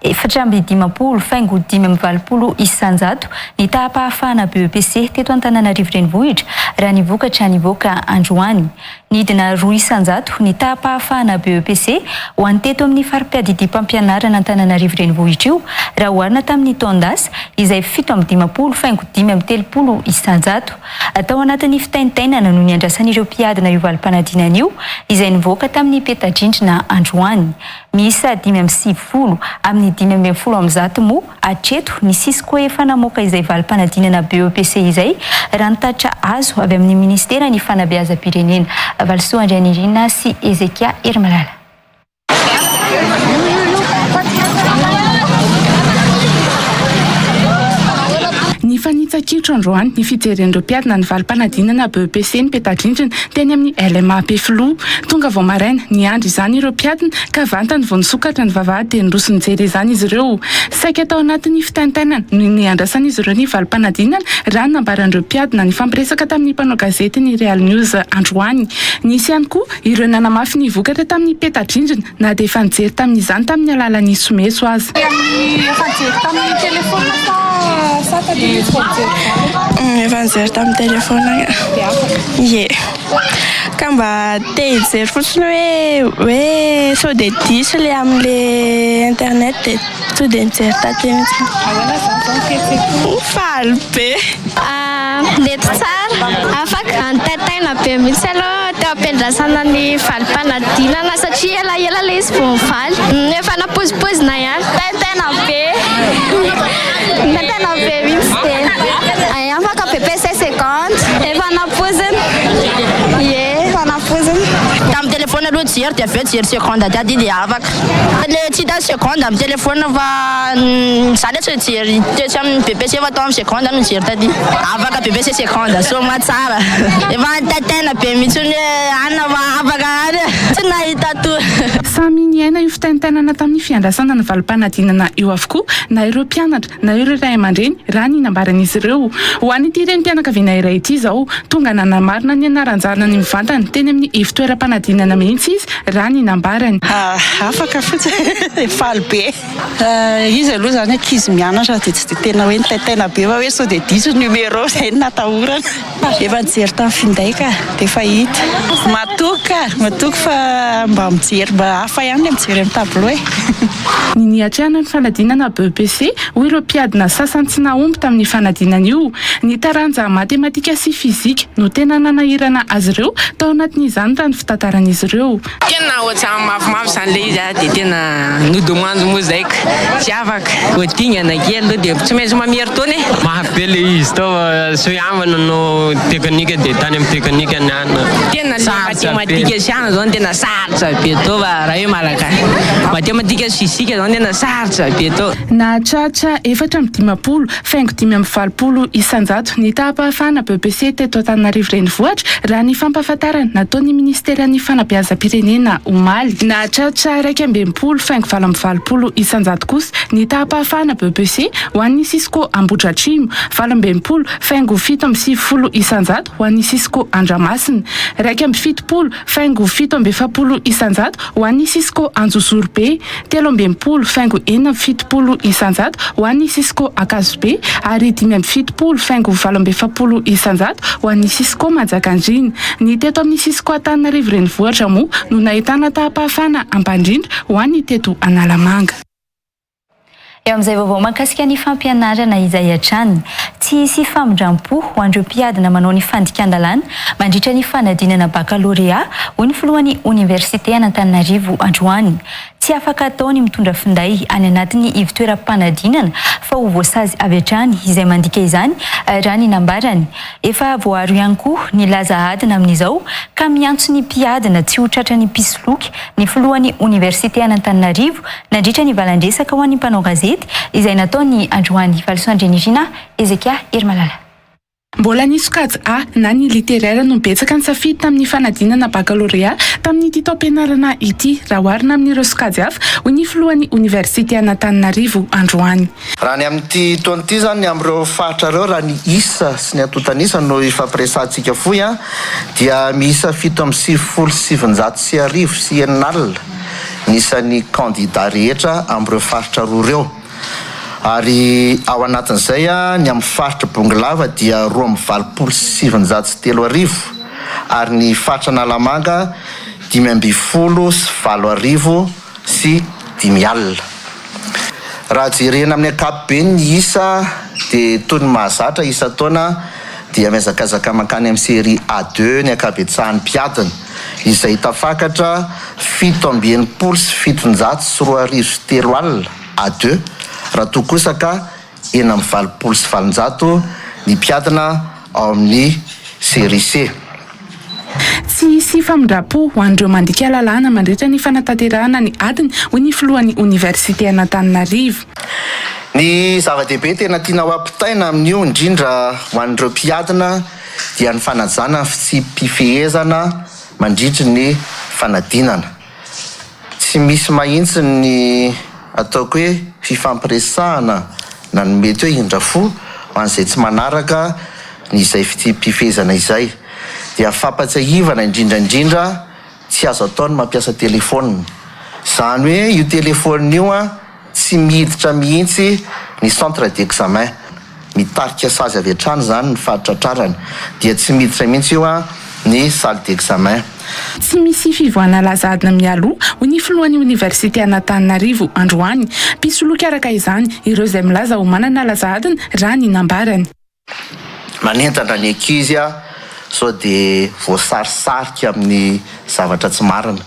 54 faingo 85% ny taham-pahafahana BEPC teto Antananarivo Renivohitra raha ny vokatra nivoaka androany. Nidina 2% ny taham-pahafahana BEPC ho an'ny teto amin'ny fari-piadidiam-pampianarana Antananarivo Renivohitra io raha oharina tamin'ny taon-dasa izay 57 faingo 35%. Tao anatin'ny fitaintainana no niandrasan'ireo mpiadina io valim-panadinana io izay nivoaka tamin'ny peta-drindrina androany. Miisa 95 amin'ny 115 moa hatreto ny Cisco efa namoaka izay valim-panadinana BEPC izay raha ny tatitra azo avy amin'ny minisiteran'ny fanabeazam-pirenena. Valisoa Andrianirina sy Hezekia Herimalala. Nifanitsa-kitro androany ny fijeren'ireo mpiadina ny valim-panadinana BEPC ny peta-drindrina teny amin'ny LMA Ampefiloha. Tonga vao maraina, niandry izany ireo mpiadina ka vantany vao nisokatra ny vavahady dia niroso nijery izany izy ireo. Saika tao anatin'ny fitaintainana no niandrasan'izy ireo ny valim-panadinana raha ny nambaran'ireo mpiadina nifampiresaka tamin'ny mpanao gazety ny Real News androany. Nisy ihany koa ireo nanamafy ny vokatra tamin'ny peta-drindrina na dia efa nijery tamin'izany tamin'ny alalan'ny someso aza. Efa nijery tamin'ny telephone sa sa taty mihitsy vao nijery izany? Efa nijery tamin'ny telephone Ie. Ka mba te hijery fotsiny hoe hoe sao dia diso le amin'le internet dia tonga dia nijery taty mihitsy. Ahoana izany izao ny fihetseham-po? Faly be. Nety tsara, afaka. Nitaintaina be mihitsy aloha teo am-piandrasana ny valim-panadinana satria elaela ilay izy vao nivaly. Efa nampoizimpoizina ihany. Nitaintaina be. Nitaintaina be mihitsy dia afaka BEPC seconde. Efa nampoizina. Ie, efa nampoizina. Tamin'ny telephone aloha jery dia avy eo jery seconde taty dia afaka. Le tsy hita seconde amin'ny telephone fa za le tsy nijery tetsy amin'ny BEPC fa tao amin'ny seconde no nijery taty. Afaka BEPC seconde soa tsara. Efa nitaitaina be mihitsy hoe anona fa afaka any e. Tsy nahita tory. Samy niaina io fitaintainana tamin'ny fiandrasana ny valim-panadinana io avokoa na ireo mpianatra na ireo ray aman-dreny raha ny nambaran'izy ireo. Ho an'ity renim-pianakaviana iray ity izao, tonga nanamarina ny anaran-janany mivantana teny amin'ny ivon-toeram-panadinana mihitsy izy raha ny nambarany. Afaka fotsiny, faly be. Izy aloha izany ankizy mianatra dia tsy dia tena hoe nitaintaina be fa hoe sao dia diso ny numéro izay no natahorana. Efa nijery tamin'ny finday ka, dia efa hita. Matoky ka, matoky fa mba mijery, mba hafa ihany ilay mijery amin'ny tableau e. Ny niatrehana ny fanadinana BEPC, hoy ireo mpiadina sasany tsy nahomby tamin'ny fanadinana io. Ny taranja matematika sy fizika no tena nanahirana azy ireo tao anatin'izany raha ny fitantaran'izy ireo. Tena ohatran'ny mafimafy izany ilay izy a, dia tena nodimandry moa izay ka, tsy afaka, vao dingana kely aloha dia tsy maintsy mamerin-taona e. Mafy be ilay izy tao fa soiava nanao teknika dia tany amin'ny teknika ny anona. Tena le matematika sy anona zao no tena sarotra be tao fa raha hoe malagasy, matematika sy fizika zao no tena sarotra be tao. Nahatratra 54 faingo 85% ny taham-pahafahana BEPC teto Antananarivo Renivohitra, raha ny fampahafantarana nataon'ny minisiteran'ny Fanabeazam-pirenena. fanabeazam-pirenena omaly. Nahatratra 61 faingo 88% kosa ny taham-pahafahana BEPC ho an'ny Cisco Ambohidratrimo, 68 faingo 97% ho an'ny Cisco Andramasina, 71 faingo 47% ho an'ny Cisco Anjozorobe, 63 faingo 76% ho an'ny Cisco Ankazobe ary 75 faingo 48% ho an'ny Cisco Manjakandriana. Ny teto amin'ny Cisco Antananarivo Renivohitra moa no nahitana taham-pahafahana ambany indrindra ho an'ny teto Analamanga. Eo amin'izay vaovao mahakasika ny fampianarana izay hatrany. Tsy hisy famindram-po ho an'ireo mpiadina manao ny fandikan-dalàna mandritra ny fanadinana bakalorea, hoy ny filohan'ny oniversite an'Antananarivo androany. Tsy afaka atao ny mitondra finday any anatin'ny ivontoeram-panadinana fa ho voasazy avy hatrany izay mandika izany, raha ny nambarany. Efa voaaro ihany koa ny laza adina amin'izao ka miantso ny mpiadina tsy ho tratran'ny mpisoloky ny filohan'ny oniversite an'Antananarivo nandritra ny valan-dresaka ho an'ny mpanao gazety izay nataony androany. Valisoa Andrianirina, Hezekia Herimalala. Mbola ny sokajy A na ny littéraire no betsaka nisafidy tamin'ny fanadinana bakalorea tamin'ity taom-pianarana ity raha oharina amin'ireo sokajy hafa, hoy ny filohan'ny oniversite an'Antananarivo androany. Raha ny amin'ity taona ity izany, ny amin'ireo faritra ireo, raha ny isa sy ny antontan'isa no ifampiresahantsika fohy dia miisa 1997 600 ny isan'ny kandida rehetra amin'ireo faritra roa ireo. Ary ao anatin'izay ny amin'ny faritr'i Bongolava dia 382 ary ny faritra Analamanga 2015. Raha jerena amin'ny ankapobeny ny isa dia toy ny mahazatra isan-taona dia mihazakazaka mankany amin'ny série A deux ny ankabetsahan'ny mpiadina izay tafakatra 2767 20 A deux raha toa kosa ka 886 ny mpiadina ao amin'ny série C. Tsy hisy famindram-po ho an'ireo mandika lalàna mandritra ny fanatanterahana ny adiny, hoy ny filohan'ny oniversiten'Antananarivo. Ny zava-dehibe tena tiana ho ampitaina amin'io, indrindra ho an'ireo mpiadina, dia ny fanajana ny fitsipi-pifehezana mandritry ny fanadinana. Tsy misy mahintsy ny ataoko hoe fifampiresahana na ny mety hoe indra fo ho an'izay tsy manaraka ny izay fitsipi-pifehezana izay. Dia fampatsiahivana indrindra indrindra tsy azo atao ny mampiasa telefaonina. Izany hoe io telefaonina io an tsy miditra mihitsy ny centre d'examen. Mitarika sazy avy hatrany izany ny fahatratrarana. Dia tsy miditra mihitsy io an ny salle d'examen. Tsy misy fivoahana laza adina mialoha, hoy ny filohan'ny oniversite an'Antananarivo androany. Mpisoloky araka izany ireo izay milaza ho manana laza adina, raha ny nambarany. Manentana ny ankizy aho sao dia voasarisarika amin'ny zavatra tsy marina.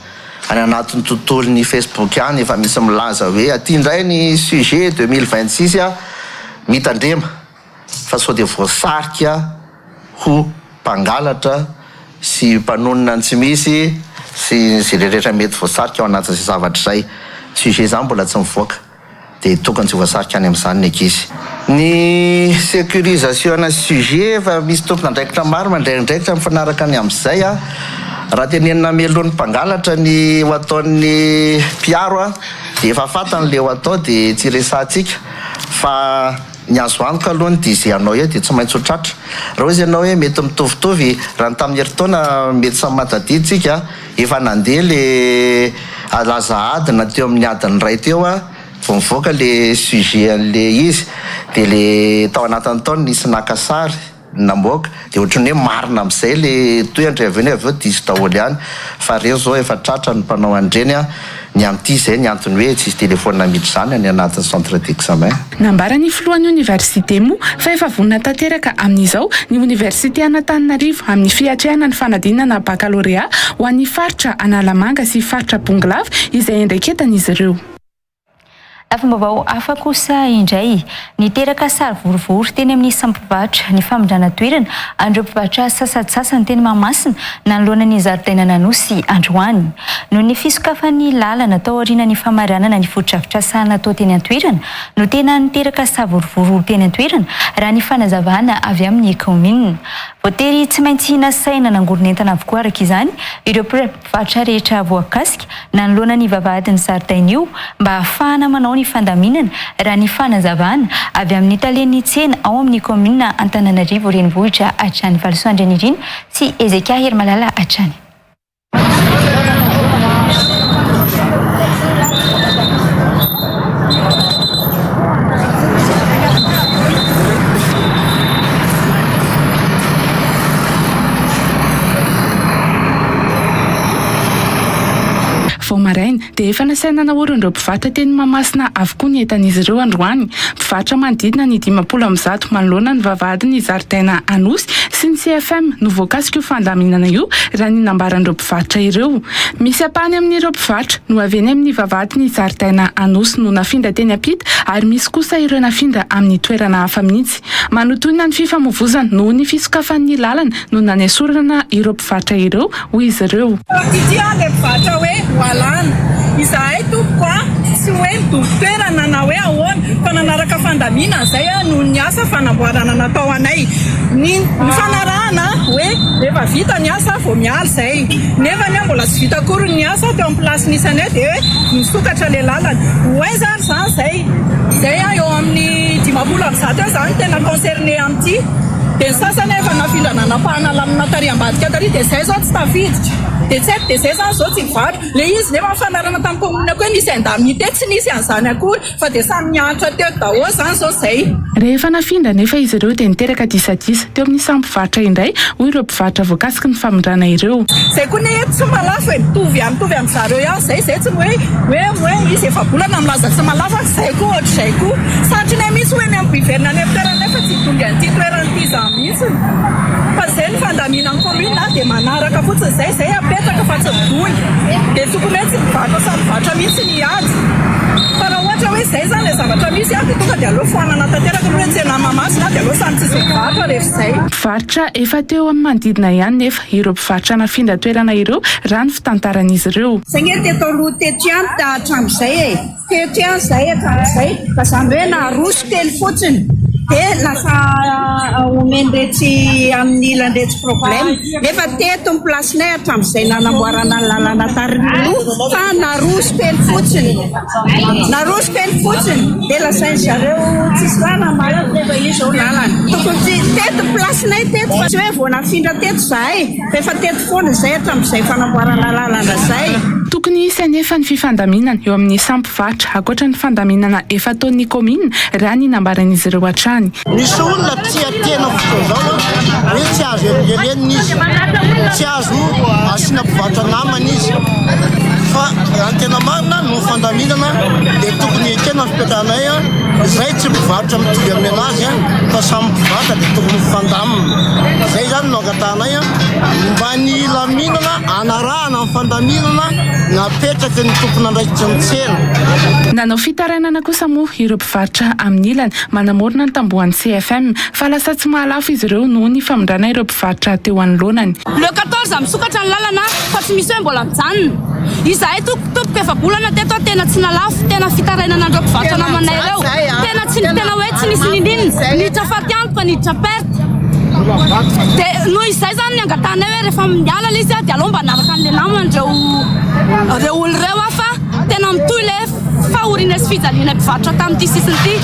Any anatin'ny tontolon'ny Facebook any efa misy milaza hoe aty indray ny sujet 2026 a, mitandrema fa sao dia voasarika ho mpangalatra sy mpanonona ny tsy misy sy izay rehetra mety voasarika ao anatin'izay zavatra izay. Sujet izany mbola tsy mivoaka. dia tokony tsy voasarika any amin'izany ny ankizy. Ny sécurisation-na sujet efa misy tompon'andraikitra maro mandray andraikitra mifanaraka ny amin'izay a. Raha tenenina mialoha ny mpangalatra ny ho ataon'ny mpiaro a, dia efa fantany le ho atao dia tsy resahantsika fa ny azo antoka aloha ny dia izay hanao eo dia tsy maintsy ho tratra. Raha hoy izy ianao hoe mety mitovitovy raha ny tamin'ny herintaona mety samy mahatadidy tsika Efa nandeha le laza adina teo amin'ny adiny iray teo aho vao nivoaka le sujet an'le izy de le tao anatin'ny tao nisy naka sary namoaka de ohatran'ny hoe marina amin'izay le tohiny avy eo avy eo diso daholo ihany fa reo zao efa tratra ny mpanao an'ireny an Ny amin'ity izay ny antony hoe tsisy telephone miditra izany any anatin'ny centre d'examen. Nambaran'ny filohan'ny oniversite moa fa efa vonona tanteraka amin'izao ny oniversite an'Antananarivo amin'ny fiatrehana ny fanadinana bakalorea ho an'ny faritra Analamanga sy faritra Bongolava izay iandraiketan'izy ireo. Lafim-baovao hafa kosa indray, niteraka savorovoro teny amin'ny samy mpivarotra ny famindrana toerana an'ireo mpivarotra sasantsasany teny Mahamasina nanoloana ny zaridainan'Anosy androany. Noho ny fisokafan'ny lalana tao aorianan'ny famaranana ny fotodrafitrasa natao teny an-toerana no tena niteraka savorovoro teny an-toerana raha ny fanazavana avy amin'ny kaominina. Voatery tsy maintsy nasaina nangoron'entana avokoa araka izany ireo mpivarotra rehetra voakasika nanoloana ny vavahadin'ny zaridaina io mba hahafahana manao ny fandaminana raha ny fanazavana avy amin'ny talen'ny tsena ao amin'ny kaominina Antananarivo Renivohitra hatrany. Valisoa Andrianirina sy Hezekia Herimalala hatrany. Vao maraina dia efa nasaina naorin'ireo mpivarotra teny Mahamasina avokoa ny entan'izy ireo androany. Mpivarotra manodidina ny 150 manoloana ny vavahadin'ny zaridaina Anosy sy ny CFM no voakasik'io fandaminana io raha ny nambaran'ireo mpivarotra ireo. Misy ampahany amin'ireo mpivarotra no avy eny amin'ny vavahadin'ny zaridaina Anosy no nafindra teny ampita ary misy kosa ireo nafindra amin'ny toerana hafa mihitsy. Manotohina ny fifamoivozana noho ny fisokafan'ny lalana no nanesorana ireo mpivarotra ireo, hoy izy ireo. Ity an le mpivarotra hoe ho alana. Izahay tompoko a tsy hoe midobo toerana na hoe ahoana fa nanaraka fandaminana izay a noho ny asa fanamboarana natao anay. Ny nifanarahana hoe rehefa vita ny asa vao miala izay. Nefa anie mbola tsy vita akory ny asa teo amin'ny place nisy anay dia hoe misokatra le lalana. Ho aiza ary izany izay? Izay a eo amin'ny 150 eo izany tena concerné amin'ity. Dia ny sasany efa nafindra nanapahana lamina tary ambadika tary dia zay zao tsy tafiditra. Dia tsy haiko dia zay zany zao tsy hivarotra. Le izy nefa nifanarana tamin'ny commune koa hoe nisy indemnité tsy nisy an'izany akory fa dia samy niantra teo daholo zany zao zay. Rehefa nafindra anefa izy ireo dia niteraka disadisa teo amin'ny samy mpivarotra indray hoy ireo mpivarotra voakasiky ny famindrana ireo. Zay koa ne tsy mahalafo e, mitovy ihany mitovy amin zareo ihany zay, zay tsy hoe hoe hoe izy efa-bolana milaza tsy mahalafo fa zay koa ohatr'izay koa. Satrinay mihitsy ho eny amin'ny miverina any amin'ny toeranay fa tsy hidongy an'ity toerana ity izany mihitsy fa zay ny fandaminan'ny commune dia manaraka fotsiny zay, zay apetraka fa tsy midongy dia tokony hoe tsy mivarotra samy mivarotra mihitsy ny ady fa raha ohatra hoe zay zany ilay zavatra misy dia tonga dia aleo foanana tanteraka aloha hoe tsena Mahamasina dia aleo samy tsisy mivarotra rehefa izay. Mpivarotra efa teo amin'ny manodidina ihany nefa ireo mpivarotra nafindra toerana ireo raha ny fitantaran'izy ireo. Zay nge teto aloha teto ihany hatramin'izay e! Teto ihany izahay hatramin'izay fa izany hoe naroso kely fotsiny dia lasa omen'iretsy amin'ny ilan'iretsy problème nefa teto ny place-nay hatramin'izay nanamboarana ny lalana tariloha fa naroso kely fotsiny naroso kely fotsiny dia lazain-dry zareo tsisy lalana marina nefa io izao lalana tokony tsy teto ny place-nay teto fa tsy hoe vao nafindra teto izahay fa efa teto foana izay hatramin'izay fanamboarana lalana izay. Tokony hisy anefa ny fifandaminana eo amin'ny samy mpivarotra, ankoatra ny fandaminana efa ataon'ny kaominina, raha ny nambaran'izy ireo hatrany. Misy olona tia tena fotoana izao hoe tsy azo helingelenina izy, tsy azo asiana mpivarotra namana izy fa raha ny tena marina noho ny fandaminana dia tokony ekena ny fipetrahanay izay tsy mpivarotra mitovy amin'ny anazy fa samy mpivarotra dia tokony mifandamina. Izay izany no angatahanay mba ny hilaminana hanarahana ny fandaminana napetraky ny tompon'andraikitry ny tsena. Nanao fitarainana kosa moa ireo mpivarotra amin'ny ilany manamorona ny tambohan'ny CFM fa lasa tsy mahalafo izy ireo noho ny famindrana ireo mpivarotra teo anoloanany. Le 14 misokatra ny lalana fa tsy misy hoe mbola mijanona. Izahay tompoko efa-bolana teto tena tsy nalafo, tena fitarainana an'ireo mpivarotra namanay ireo. Tena tsy tena hoe tsy nisy ninininona, niditra fatiantoka, niditra perte. Dia noho izay izany ny angatahanay hoe rehefa miala ilay izy dia aleo mba hanaraka an'ilay namany ireo ireo olona ireo fa tena mitohy ilay fahoriana sy fijaliana mpivarotra tamin'ity sisiny ity.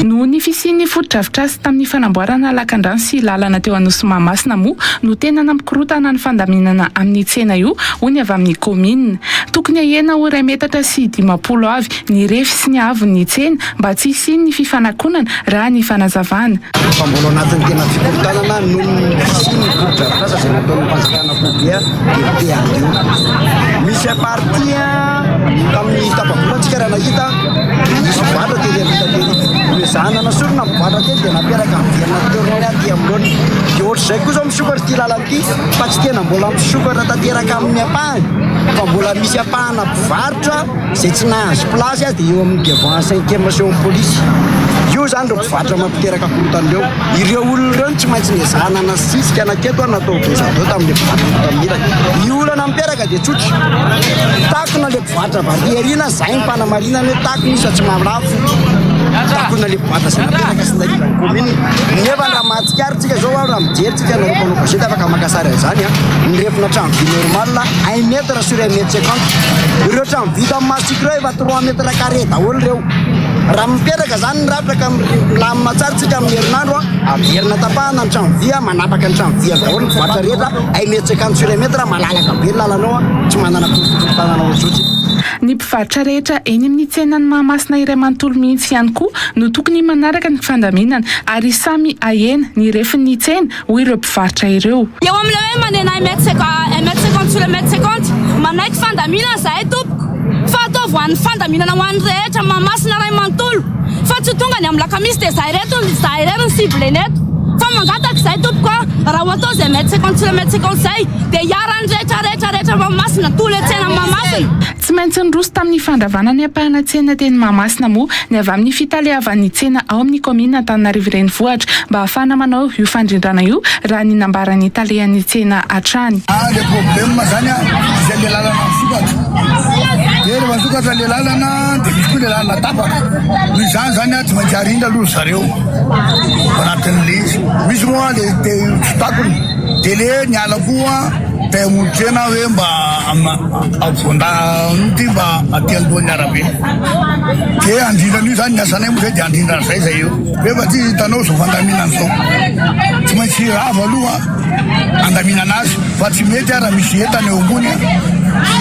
Noho ny fisian'ny fotodrafitrasa tamin'ny fanamboarana lakandrano sy lalana teo Anosy Mahamasina moa no tena nampikorontana ny fandaminana amin'ny tsena io, hoy ny avy amin'ny kaominina. Tokony hahena ho iray metatra sy 50 avy ny refy sy ny haavon'ny tsena mba tsy hisian'ny fifanakonana, raha ny fanazavana. Fa mbola ao anatin'ny tena fikorontanana noho ny fisian'ny fotodrafitrasa izay nataon'ny fanjakana foibe dia te handio. Misy partie tamin'ny tapa-bolana tsika raha nahita nisy mpivarotra tery ampita tery. Noezahana nasorina ny mpivarotra teny dia nampiaraka niverina teo aminay aty anoloana. Dia ohatr'izay koa izao misokatra ity lalana ity fa tsy tena mbola misokatra tanteraka amin'ny ampahany fa mbola misy ampahana mpivarotra Izay tsy nahazo place dia eo amin'ny devant cinquième sy eo amin'ny polisy. Io izany ireo mpivarotra mampiteraka korontana ireo. Ireo olona ireo no tsy maintsy nezahana nasisika naketo ary natao dos à dos tamin'ilay mpivarotra teto amin'ny ilany. Ny olana miperaka dia tsotra. Takona ilay mpivarotra avy aty aoriana, izay ny fanamarinana hoe takona izy fa tsy mahalafo. Takona le boîte izay napetraka sy nahitran'ny commune. Nefa raha mahatsikaritra tsika zao raha mijery tsika nareo mpanao gazety afaka maka sary an'izany an, ny refina trano vy normal un mètre sur un mètre cinquante. Ireo trano vita amin'ny mastic ireo efa trois mètres carré daholo ireo. Raha mipetraka zany ny rafitra ka milamina tsara tsika amin'ny herinandro an, averina tapahana ny trano vy an, manapaka ny trano vy daholo ny mpivarotra rehetra, un mètre cinquante sur un mètre malalaka be ny lalanao an, tsy manana fikorontanana ohatr'izao tsika. Ny mpivarotra rehetra eny amin'ny tsenan'i Mahamasina iray manontolo mihitsy ihany koa no tokony manaraka ny fandaminana ary samy ahena ny refin'ny tsena, hoy ireo mpivarotra ireo. Eo amin'ilay hoe manena un mètre un mètre cinquante sur un mètre cinquante, manaiky fandaminana izahay tompoko fa ataovy ho an'ny fandaminana ho an'ny rehetra Mahamasina iray manontolo fa tsy ho tonga ny amin'ny lakamisy dia izahay ireto izahay irery ny cible-na eto fa mangataka izahay tompoko a, raha ho atao izay mètre cinquante sur un mètre cinquante izay dia hiharan'ny rehetra rehetra rehetra Mahamasina, tous les tsena Mahamasina. Tsy maintsy niroso tamin'ny fandravana ny ampahana tsena teny Mahamasina moa ny avy amin'ny fitaleavan'ny tsena ao amin'ny kaominina Antananarivo Renivohitra mba hahafahana manao io fandrindrana io raha ny nambaran'ny talehan'ny tsena hatrany. Le problème zany a, izay le lalana misokatra, de rehefa misokatra le lalana de misy koa le lalana tapaka, noho izany zany a tsy maintsy arindra aloha ry zareo ao anatin'le izy, misy moa le te tsy takona de le niala koa te hamonjy tsena hoe mba Ampovoan-dàlana ity mba aty alohan'ny arabe. Dia handrindra an'io zany ny asanay moa zay dia handrindra an'izay zay eo. Rehefa tsy hitanao izao fandaminana izao. Tsy maintsy rava aloha handaminana azy fa tsy mety raha misy entana eo ambony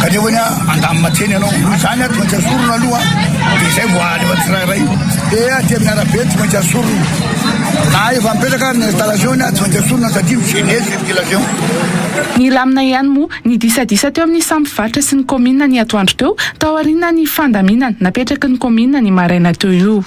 kanefa ny handamina tsena ianao. Noho izany tsy maintsy asorina aloha dia izay vao alefa tsirairay. Dia aty amin'ny arabe tsy maintsy asorina. Na efa mipetraka ary ny installation tsy maintsy asorina satria mi-gêner circulation. Nilamina ihany moa Ny disadisa teo amin'ny samy mpivarotra sy ny kaominina ny atoandro teo, taorian'ny fandaminana napetraky ny kaominina ny maraina teo io.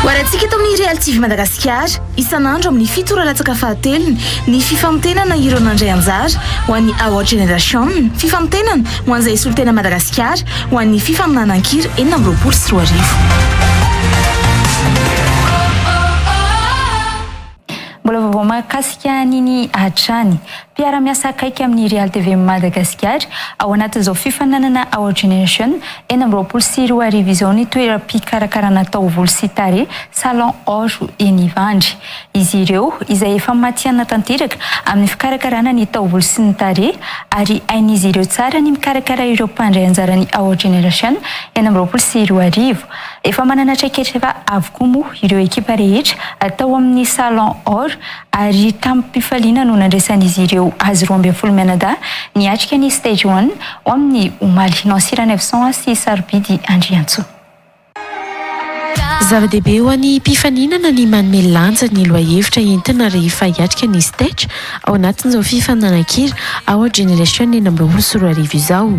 Ho arahintsika eto amin'ny Real TV Madagasikara, isan'andro amin'ny 7 ora latsaka fahatelony, ny fifantenana ireo nandray anjara ho an'ny Award Generation. Fifantenana ho an'izay hisolo tena Madagasikara ho an'ny fifaninanan-kira 2026. Mbola vaovao mahakasika an'iny hatrany. Mpiara-miasa akaiky amin'ny Real TV Madagasikara ao anatin'izao fifaninanana Our Generation 2026 izao ny toeram-pikarakarana taovolo sy tarehy Salon Or eny Ivandry. Izy ireo izay efa matihanina tanteraka amin'ny fikarakarana ny taovolo sy ny tarehy ary hain'izy ireo tsara ny mikarakara ireo mpandray anjaran'ny Our Generation 2026. Efa manana traikefa avokoa moa ireo ekipa rehetra tao amin'ny Salon Or ary tamim-pifaliana no nandraisan'izy ireo azy 12 mianadahy niatrika ny Stage One ho amin'ny omaly. Nancy Ranaivoson sy Sarobidy Andriantsoa. Zava-dehibe ho an'ny mpifaninana ny manome lanja ny lohahevitra entina rehefa hiatrika ny stage ao anatin'izao fifaninanan-kira Our Generation 2026 izao.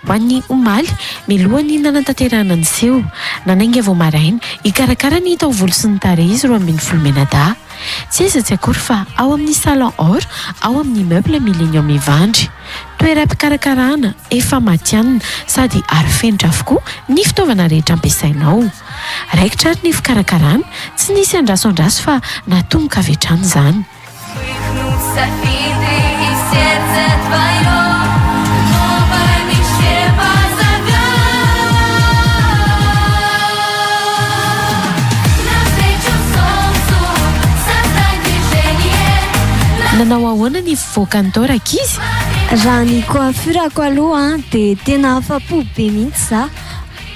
Ho an'ny omaly, mialohan'ny nanatanterahana ny seho, nanainga vao maraina hikarakara ny taovolo sy ny tarehy izy 12 mianadahy. Tsy aiza tsy akory fa ao amin'ny Salon Or ao amin'ny Immeuble Millenium Ivandry. Toeram-pikarakarana efa matihanina sady arofenitra avokoa ny fitaovana rehetra ampiasaina ao. Raikitra ary ny fikarakarana, tsy nisy andraso andraso fa natomboka avy hatrany izany. Nanao ahoana ny fivoakan'ny tao rankizy? Raha ny coiffure-ko aloha dia tena afa-po be mihitsy za.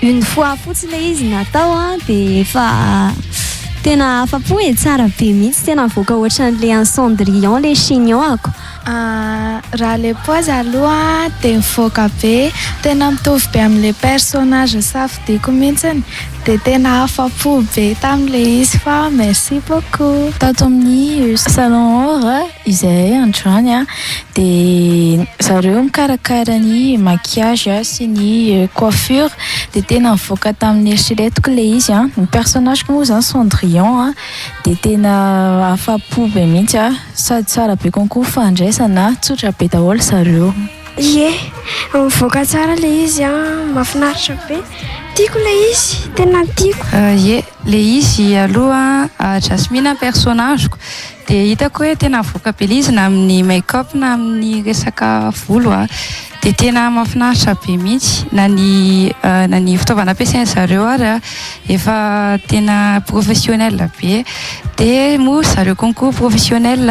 Une fois fotsiny ilay izy natao an, dia efa tena afa-po e, tsara be mihitsy, tena mivoaka ohatran'ilay an'i Cendrillon ilay chignon-ako. Raha ilay paozy aloha dia mivoaka be, tena mitovy be amin'ilay personnage safidiko mihitsiny, dia tena afa-po be tamin'ilay izy fa merci beaucoup. Tato amin'ny salon or izahay androany an, dia zareo mikarakara ny maquillage sy ny coiffure dia tena nivoaka tamin'ny eritreretiko ilay izy an, ny personnage-ko moa izany Cendrillon an, dia tena afa-po be mihitsy aho sady tsara be konko fandraisana, tsotra be daholo zareo. Ie, mivoaka tsara ilay izy an, mahafinaritra be, tiako ilay izy, tena tiako. Ie, ilay izy aloha Jasmine personnage-ko Dia hitako hoe tena avoaka be ilay izy na amin'ny make up na amin'ny resaka volo a. Dia tena mahafinaritra be mihitsy na ny na ny fitaovana ampiasain-dry zareo ary efa tena professionnel be. Dia moa zareo konko professionnel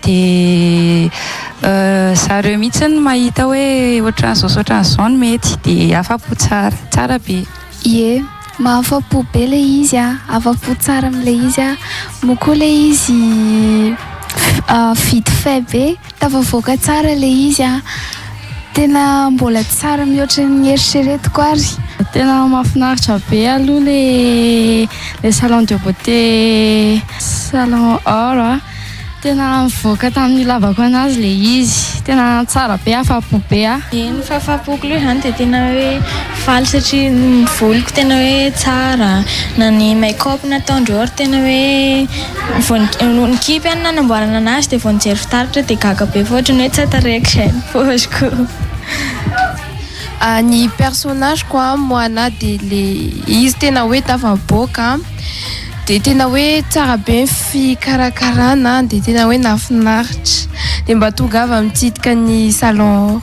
dia zareo mihitsy no mahita hoe ohatran'izao sy ohatran'izao no mety dia afa-po tsara, tsara be. Ie, mahafa-po be ilay izy a, afa-po tsara amin'ilay izy aho, moa koa ilay izy vite fait be, tafavoaka tsara ilay izy a, tena mbola tsara mihoatra ny eritreretiko ary. Tena mahafinaritra be aloha le le salon de beauté salon or a, tena mivoaka tamin'ny nilavako anazy le izy, tena tsara be afapo be aho. Ny fahafaham-poko aloha izany dia tena hoe faly satria ny voloko tena hoe tsara, na ny make up nataondreo ary tena hoe vao nikipy aho nanamboarana anazy dia vao nijery fitaratra dia gaga be fa ohatran'ny hoe tsy tarehiko izay ny paoziko. Ny personnage-ko an, Moana dia le izy tena hoe tafavoaka dia tena hoe tsara be ny fikarakarana dia tena hoe nahafinaritra dia mba tongava mitsidika ny salon.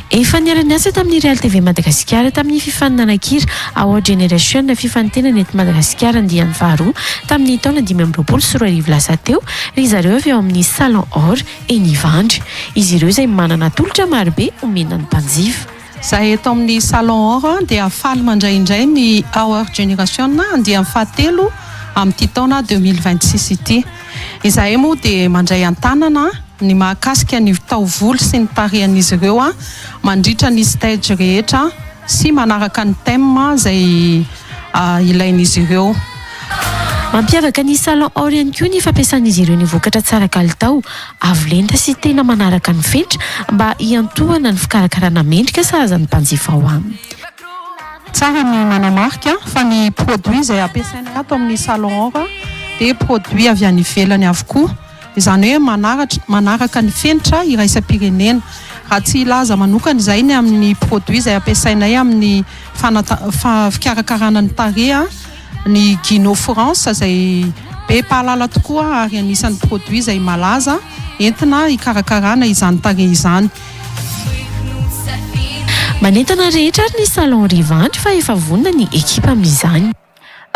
Efa niara-niasa tamin'ny Real TV Madagasikara tamin'ny fifaninanan-kira Our Generation fifantenana eto Madagasikara andiany faharoa tamin'ny taona 2025 lasa teo ry zareo avy ao amin'ny Salon Or eny Ivandry. Izy ireo izay manana tolotra marobe omena ny mpanjifa. Izahay eto amin'ny Salon Or dia faly mandray indray ny Our Generation andiany fahatelo amin'ity taona 2026 ity. Izahay moa dia mandray an-tanana ny mahakasika ny taovolo sy ny tarehan'izy ireo mandritra ny stage rehetra sy manaraka ny thème izay ilain'izy ireo. Mampiavaka ny Salon Or ihany koa ny fampiasan'izy ireo ny vokatra tsara kalitao, avo lenta sy tena manaraka ny fenitra mba hiantohana ny fikarakarana mendrika sahaza ny mpanjifa ao aminy. Tsara ny manamarika fa ny produit izay ampiasainay ato amin'ny Salon Or dia produit avy any ivelany avokoa, izany hoe manaratra manaraka ny fenitra iraisam-pirenena. Raha tsy hilaza manokana izay ny amin'ny produit izay ampiasainay amin'ny fanata fikarakarana ny tarehy, ny Guinot France izay be mpahalala tokoa ary anisan'ny produit izay malaza entina hikarakarana izany tarehy izany. Manentana ny rehetra ary ny Salon Rivandry fa efa vonona ny ekipa amin'izany.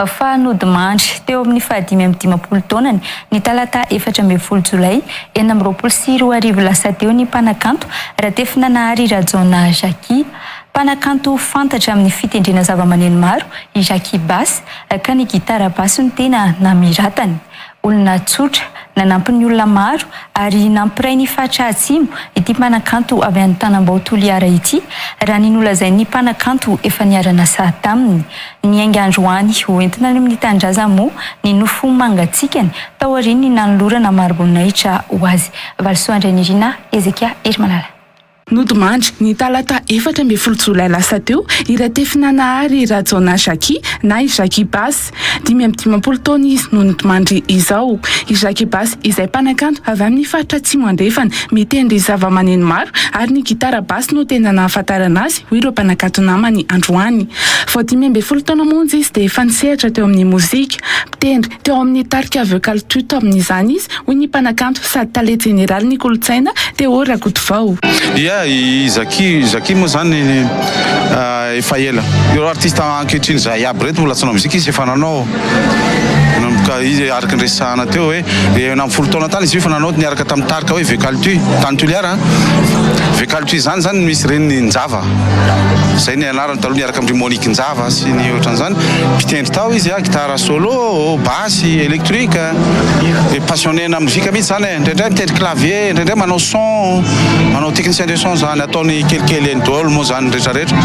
Fa nodimandry teo amin'ny faha-55 taonany, ny talata 14 jolay 2026 lasa teo ny mpanakanto Ratefinanahary Rajaonah Jackie. Mpanakanto fantatra amin'ny fitendrena zavamaneno maro i Jackie Bass ka ny gitara basso no tena namiratany. Olona tsotra, nanampy ny olona maro ary nampiray ny faritra Atsimo ity mpanakanto avy any Tanambao Toliara ity, raha ny nolazain'ny mpanakanto efa niara-nasa taminy. Niainga androany ho entina any amin'ny tanindrazany moa ny nofo mangatsiakany taorian'ny nanolorana mari-boninahitra ho azy. Valisoa Andrianirina Hezekia Herimalala. Nodimandry, ny talata 14 jolay lasa teo, i Ratefinanahary Rajaonah Jackie na i Jackie Bass. 55 taona izy no nodimandry izao. I Jackie Bass izay mpanakanto avy amin'ny faritra Atsimo Andrefana, mitendry zavamaneno maro ary ny gitara basy no tena nahafantarana azy, hoy ireo mpanakanto namany androany. Vao 15 taona monja izy dia efa nisehatra teo amin'ny mozika. Mpitendry teo amin'ny tarika Vocal Tut amin'izany izy, hoy ny mpanakanto sady tale jeneralin'ny kolontsaina, Théo Rakotovao. Ia, i Zaky, Zaky moa zany efa ela. Ireo artiste ankehitriny zahay aby reto mbola tsy nanao mozika izy efa nanao. Nanomboka izy araka ny resahana teo hoe 16 taona tany izy io efa nanao niaraka tamin'ny tarika hoe Vecaltu tany Toliara. Vecaltu izany zany misy reny Njava. Zay ny anarany taloha niaraka amin-dry Monique Njava sy ny ohatran'izany. Mpitendry tao izy, gitara solo, basse, électrique. Dia passionné na mozika mihitsy zany e. Indraindray mitendry clavier, indraindray manao son, manao technicien de son zany, ataony kelikely eny daholo moa zany rehetra rehetra.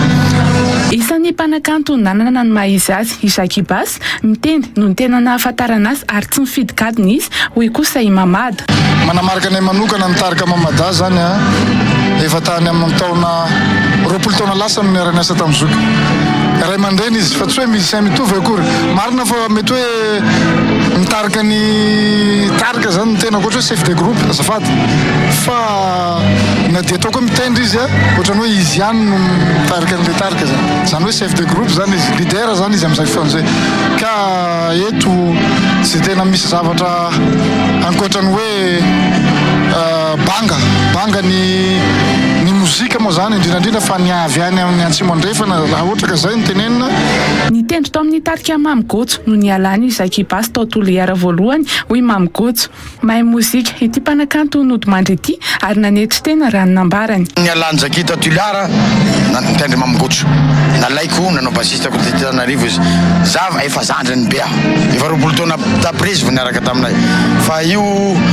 Isan'ny mpanakanto nanana ny maha izy azy i Jackie Bass, mitendry no tena nahafantarana azy ary tsy mifidy gadona izy, hoy kosa i Mamada. Manamarika anay manokana ny tarika Mamada zany a, efa tany amin'ny taona 20 taona lasa no niara-niasa tamin'i zoky. Ray aman-dreny izy fa tsy hoe musicien mitovy akory. Marina fa mety hoe mitarika ny tarika zany ny tenako ohatra hoe chef de groupe azafady fa na dia ataoko hoe mitendry izy a ohatran'ny hoe izy ihany no mitarika an'ilay tarika zany zany hoe chef de groupe zany izy leader zany izy amin'izay fotoana izay ka eto tsy tena misy zavatra ankoatra ny hoe banga banga ny ny mozika. mozika moa izany, indrindra indrindra fa ny avy any amin'ny Antsimo Andrefana raha ohatra ka izay no tenenina. Nitendry tao amin'ny tarika Mamy Gotso no nialany i Jacky Bass tao Toliara voalohany, hoy Mamy Gotso. Mahay mozika ity mpanakanto nodimandry ity ary nanetry tena raha ny nambarany. Nialan'i Jacky tao Toliara, nitendry Mamy Gotso. Nalaiko nanao bassiste ko teto Antananarivo izy. Za efa zandriny be aho. Efa 20 taona d'après izy vao niaraka taminay. Fa io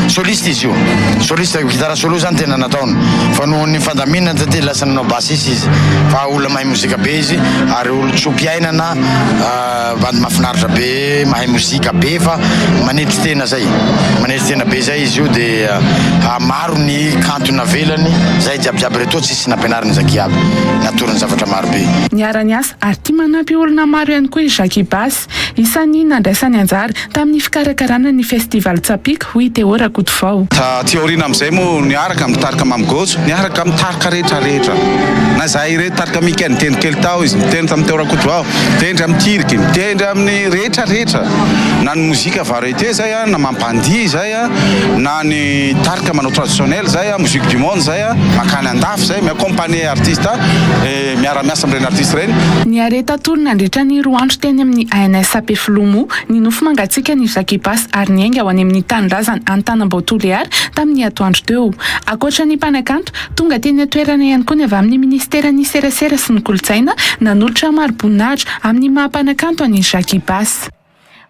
soliste izy io. Soliste, guitare solo zany tena nataony. Fa noho ny fandaminana taty lasa nanao bassiste izy. Fa olona mahay mozika be izy ary olo tso-piainana, bandy mahafinaritra be, mahay mozika be fa manetry tena zay. Manetry tena be zay izy io de maro ny kanto navelany. Zay jiaby jiaby retoa tsisy nampianariny Zaky aby. Natorony zavatra maro be. Niara-niasa ary tia manampy olona maro ihany koa i Jacques Bass. Isan'ny nandraisany anjara tamin'ny fikarakarana ny Festival Tsapiky hoy i Théo Rakotovao. Taty aoriana amin'izay moa niaraka amin'ny tarika Mamy Gotso, niaraka amin'ny tarika rehetra rehetra. Na izahay ireto tarika Mika nitendry kely tao izy, nitendry tamin'i Théo Rakotovao, nitendry amin'ny Tiriky, nitendry amin'ny rehetra rehetra. Na ny mozika variété izay, na mampandihy izay, na ny tarika manao traditionnel izay, musique du monde izay, mankany andafy izay, mi-accompagner artiste, miara-miasa amin'ireny artiste ireny. Niareta tory nandritra ny roa andro teny amin'ny ANS Ampefiloha moa ny nofo mangatsiaka ny Jacques Bass ary niainga ho any amin'ny tanindrazany any Tanambao Toliara tamin'ny atoandro teo. Ankoatra ny mpanakanto, tonga teny an-toerana ihany koa ny avy amin'ny minisiteran'ny serasera sy ny kolontsaina nanolotra mari-boninahitra amin'ny maha mpanakanto an'i Jacques Bass.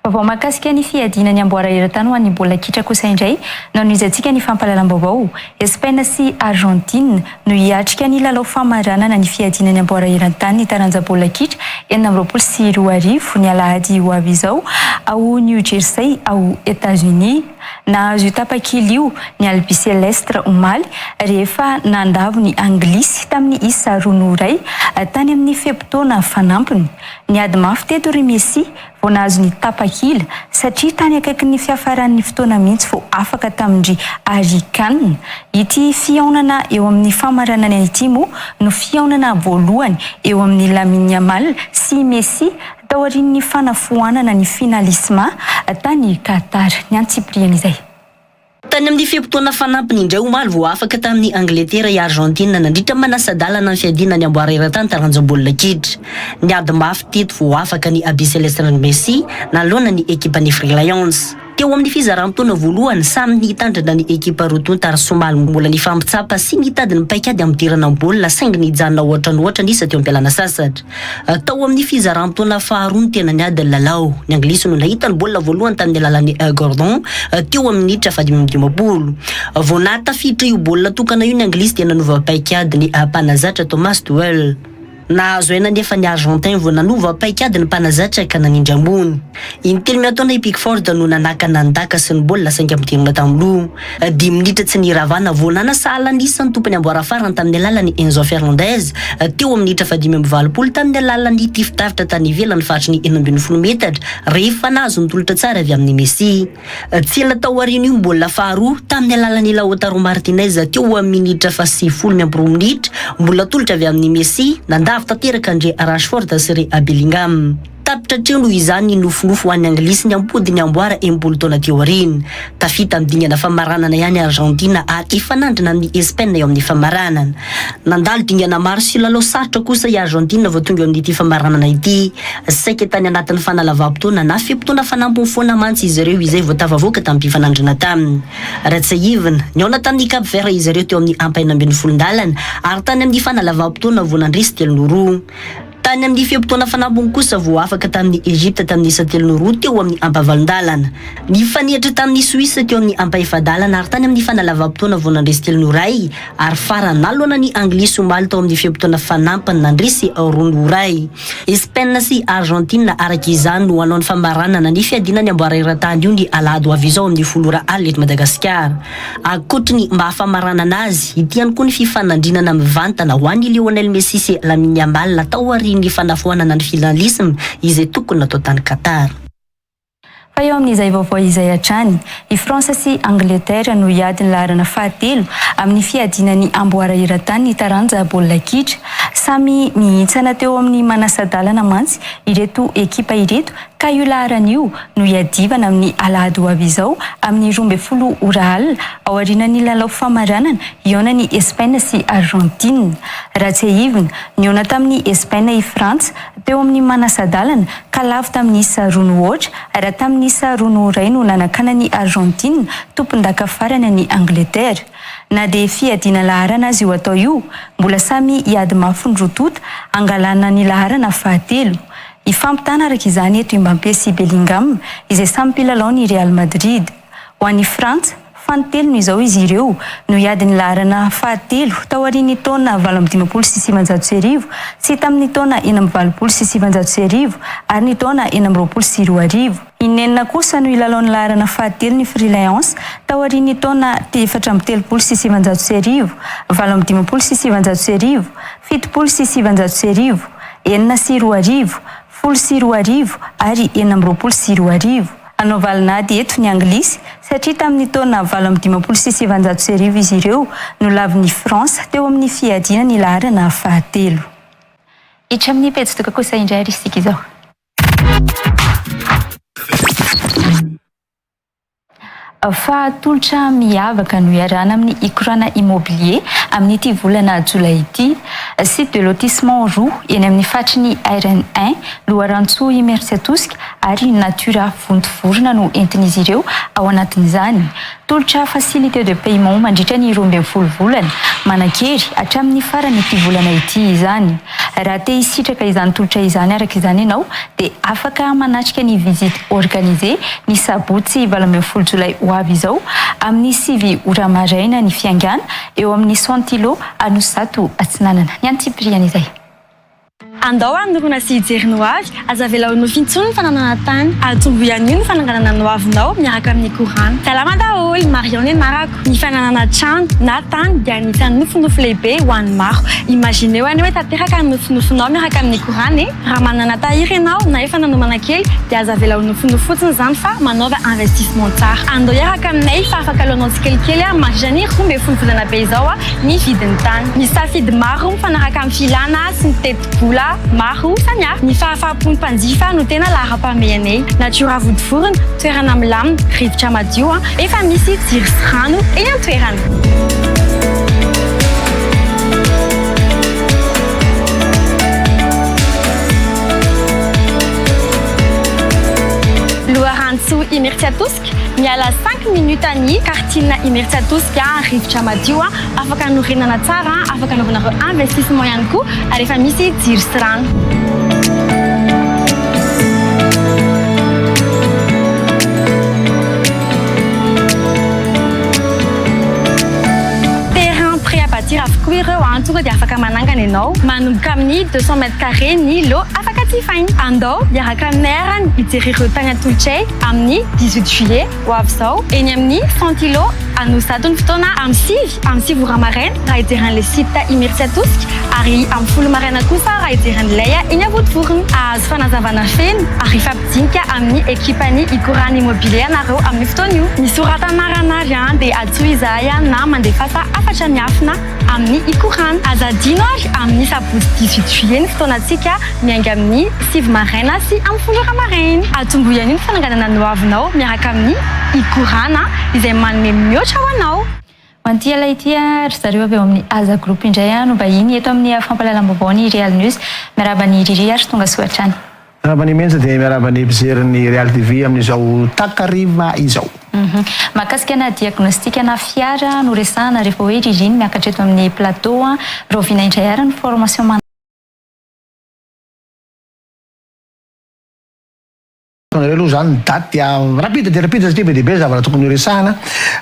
Vaovao mahakasika ny fiadiana ny amboara eran-tany ho an'ny baolina kitra kosa indray no hanohizantsika ny fampahalalam-baovao. Espaina sy Argentine no hiatrika ny lalao famaranana ny fiadiana ny amboara eran-tany ny taranja baolina kitra 2026 ny alahady ho avy izao ao New Jersey ao Etats-Unis. Nahazo io tapakila io ny Albicelestes omaly rehefa nandavo ny Anglisy tamin'ny isa roa noho iray tany amin'ny fe-potoana fanampiny. Niady mafy teto ry Messi vao nahazo ny tapakila satria tany akaikin'ny fiafaran'ny fotoana mihitsy vao afaka tamin-dry Harry Kane. Ity fihaonana eo amin'ny famaranana ity moa no fihaonana voalohany eo amin'i Lamine Yamal sy i Messi taorian'ny fanafoanana ny Finalissima tany Qatar. Ny antsipiriany izay. Tany amin'ny fe-potoana fanampiny indray omaly vao afaka tamin'i Angletera i Argentine nandritra ny manasa-dalana ny fiadiana ny amboara eran-tany taranja baolina kitra. Niady mafy teto vao afaka ny Albiceleste-n'i Messi nanoloana ny ekipan'ny Free Lions. Teo amin'ny fizaram-potoana voalohany, samy nitandrina ny ekipa roa tonta ary somaly mbola nifampitsapa sy nitady ny paikady hampidirana ny baolina saingy nijanona ohatran'ny ohatra ny isa teo am-pialana sasatra. Tao amin'ny fizaram-potoana faharoa no tena niady ny lalao. Ny Anglisy no nahita ny baolina voalohany tamin'ny alalan'i Gordon teo amin'ny minitra fahadimiambidimampolo. Vao nahatafiditra io baolina tokana io ny Anglisy dia nanova paikady ny mpanazatra Thomas Tuchel. Nahazo aina anefa ny Argentin vao nanova paikady ny mpanazatra ka nanindry ambony. Intelo miantaona i Pickford no nanakana an'i Daka sy ny baolina saingy ampidirina tamin'ny loha. Dimy minitra tsy niravana vao nanasahala ny isan'ny tompon'ny amboara farany tamin'ny alalan'i Enzo Fernandez teo amin'ny minitra fahadimy amby valopolo tamin'ny alalan'ny tifi-davitra tany ivelan'ny faritry ny 16 metatra rehefa nahazo ny tolotra tsara avy amin'i Messi. Tsy ela taorian'io ny baolina faharoa tamin'ny alalan'i Lautaro Martinez teo amin'ny minitra faha-90 miampy roa minitra mbola tolotra avy amin'i Messi nandavo tanteraka an-dry Rashford sy ry Bellingham. Tapitra hatreo noho izany ny nofinofy ho an'ny Anglisy ny hampody ny amboara 60 taona teo aoriana. Tafita amin'ny dingana famaranana ihany Argentina ary hifanandrina amin'i Espaina eo amin'ny famaranana. Nandalo dingana maro sy lalao sarotra kosa i Argentina vao tonga eo amin'ity famaranana ity. Saika tany anatin'ny fanalavam-potoana na fe-potoana fanampiny foana mantsy izy ireo izay vao tafavoaka tamin'ny mpifanandrina taminy. Raha tsiahivina, nihaona tamin'i Cap Vert izy ireo teo amin'ny ampahenambinifolon-dalana ary tany amin'ny fanalavam-potoana vao nandresy telo noho roa. Tany amin'ny fe-potoana fanampiny kosa vao afaka tamin'i Egypta tamin'ny isa telo noho roa teo amin'ny ampahavalon-dalana. Nifanehitra tamin'i Soisa teo amin'ny ampahefa-dalana ary tany amin'ny fanalavam-potoana vao nandresy telo noho iray ary farany nanoloana ny Anglisy omaly tao amin'ny fe-potoana fanampiny nandresy roa noho iray. Espaina sy Argentine araka izany no hanao ny famaranana ny fiadiana ny amboara eran-tany io ny alahady ho avy izao amin'ny folo ora alina eto Madagasikara. Ankoatry ny maha famaranana azy, ity ihany koa ny fifanandrinana mivantana ho an'i Lionel Messi sy Lamine Yamal taorian'ny fanafoanana ny finalisme izay tokony natao tany Qatar. Fa eo amin'izay vaovao izay hatrany, i France sy Angleterre no hiady ny laharana fahatelo amin'ny fiadiana ny amboara eran-tany ny taranja baolina kitra. Samy mihintsana teo amin'ny manasa-dalana mantsy ireto ekipa ireto ka. Ka io laharana io no hiadivana amin'ny alahady ho avy izao amin'ny 12 ora alina aorianan'ny lalao famaranana hihaonan'i Espaina sy Argentine. Raha tsiahivina, nihaona tamin'i Espaina i Frantsa teo amin'ny manasa-dalana ka lavo tamin'ny isa roa no aotra raha tamin'ny isa roa no iray no nanakanan'i Argentine tompondaka farany an'i Angletera. Na dia fiadiana laharana aza io atao io, mbola samy hiady mafy ny roa tonta hangalana ny laharana fahatelo. Hifampitana araka izany eto i Mbappé sy Bellingham izay samy mpilalao ny Real Madrid. Ho an'i Frantsa, fanintelony izao izy ireo no hiady ny laharana fahatelo taorian'ny taona 1958 sy tamin'ny taona 1986 ary ny taona 2026. Inenina kosa no hilalao ny laharana fahatelo ny Freelance taorian'ny taona 1934, 1958, 1970, 2006, 2010 ary 2026. Hanao valin'ady eto ny Anglisy satria tamin'ny taona 1958 izy ireo no lavin'i France teo amin'ny fiadiana ny laharana fahatelo. Hiditra amin'ny pejy doka kosa indray ary isika izao. Fa tolotra miavaka no iarahana amin'ny Ikorana Immobilier amin'ity volana jolay ity. Site de lotissement roa eny amin'ny faritry ny RN un, Loharantsoa Imerintsiatosika ary Natura Vontovorona no entin'izy ireo ao anatin'izany. Tolotra facilité de paiement mandritra ny 12 volana, manan-kery hatramin'ny faran'ity volana ity izany. Raha te hisitraka izany tolotra izany araka izany ianao dia afaka manatrika ny visite organisée ny sabotsy 18 jolay ho avy izao amin'ny 9 ora maraina ny fiaingàna eo amin'ny Santilo Anosizato Atsinanana. Ny antsipiriany izay. Andao hanorina sy hijery ny hoavy, aza avela ho nofy intsony ny fananana tany. Atombohy anio ny fananganana ny hoavinao miaraka amin'ny Korana. Salama daholo, Marion ny anarako. Ny fananana trano na tany dia anisan'ny nofinofy lehibe ho an'ny maro. Imagineo anie hoe tanteraka ny nofinofinao miaraka amin'ny Korana e! Raha manana tahiry ianao na efa nanomana kely dia aza avela ho nofinofy fotsiny izany fa manaova investissement tsara. Andao hiaraka aminay fa afaka aloanao tsikelikely mandritra ny 12 volana be izao ny vidin'ny tany. Misy safidy maro mifanaraka amin'ny filana sy ny tetibola maro samihafa. Ny fahafaham-pon'ny mpanjifa no tena laharam-pahamehanay. Natiora Vontovorona, toerana milamina, rivotra madio, efa misy jiro sy rano eny an-toerana. Loharantsoa Imerintsiatosika, miala cinq minutes any quartier Imerintsiatosika, rivotra madio, afaka anorenana tsara, afaka anaovanareo investissement ihany koa ary efa misy jiro sy rano. Terrain prêt à bâtir avokoa ireo an, tonga dia afaka manangana ianao. Manomboka amin'ny 200 mètres carrés ny lot afaka jifaina. Andao hiaraka aminay ary hijery ireo tany atolotray amin'ny 18 juillet ho avy izao eny amin'ny Santilo Anosizato ny fotoana amin'ny sivy amin'ny sivy ora maraina raha hijery an'ilay site Imerintsiatosika ary amin'ny folo maraina kosa raha hijery an'ilay eny Avodivorona. Hahazo fanazavana feno ary hifampidinika amin'ny ekipan'ny Ikorana Immobilier ianareo amin'io fotoana io. Misorata anarana ary dia antsoy izahay na mandefasa hafatra miafina amin'ny Ikorana. Aza adino ary amin'ny sabotsy 18 juillet ny fotoanantsika miainga amin'ny sivy maraina sy amin'ny folo ora maraina. Atombohy anio ny fananganana ny hoavinao miaraka amin'ny Ikorana izay manome mihoatra ho anao. Ho an'ity ela ity ry zareo avy ao amin'ny Aza Group indray no vahiny eto amin'ny fampahalalam-baovao ny Real News. Miarahaba an'i Riri ary tonga soa hatrany. Miarahaba an'i Menja dia miarahaba ny mpijery ny Real TV amin'izao takariva izao. Mahakasika ana diagnostic ana fiara no resahana rehefa hoe Riri no miakatra eto amin'ny plateau. Rahoviana indray ary ny formation Ataonareo aloha izany ny daty dia rapide dia rapide satria be dia be ny zavatra tokony horesahana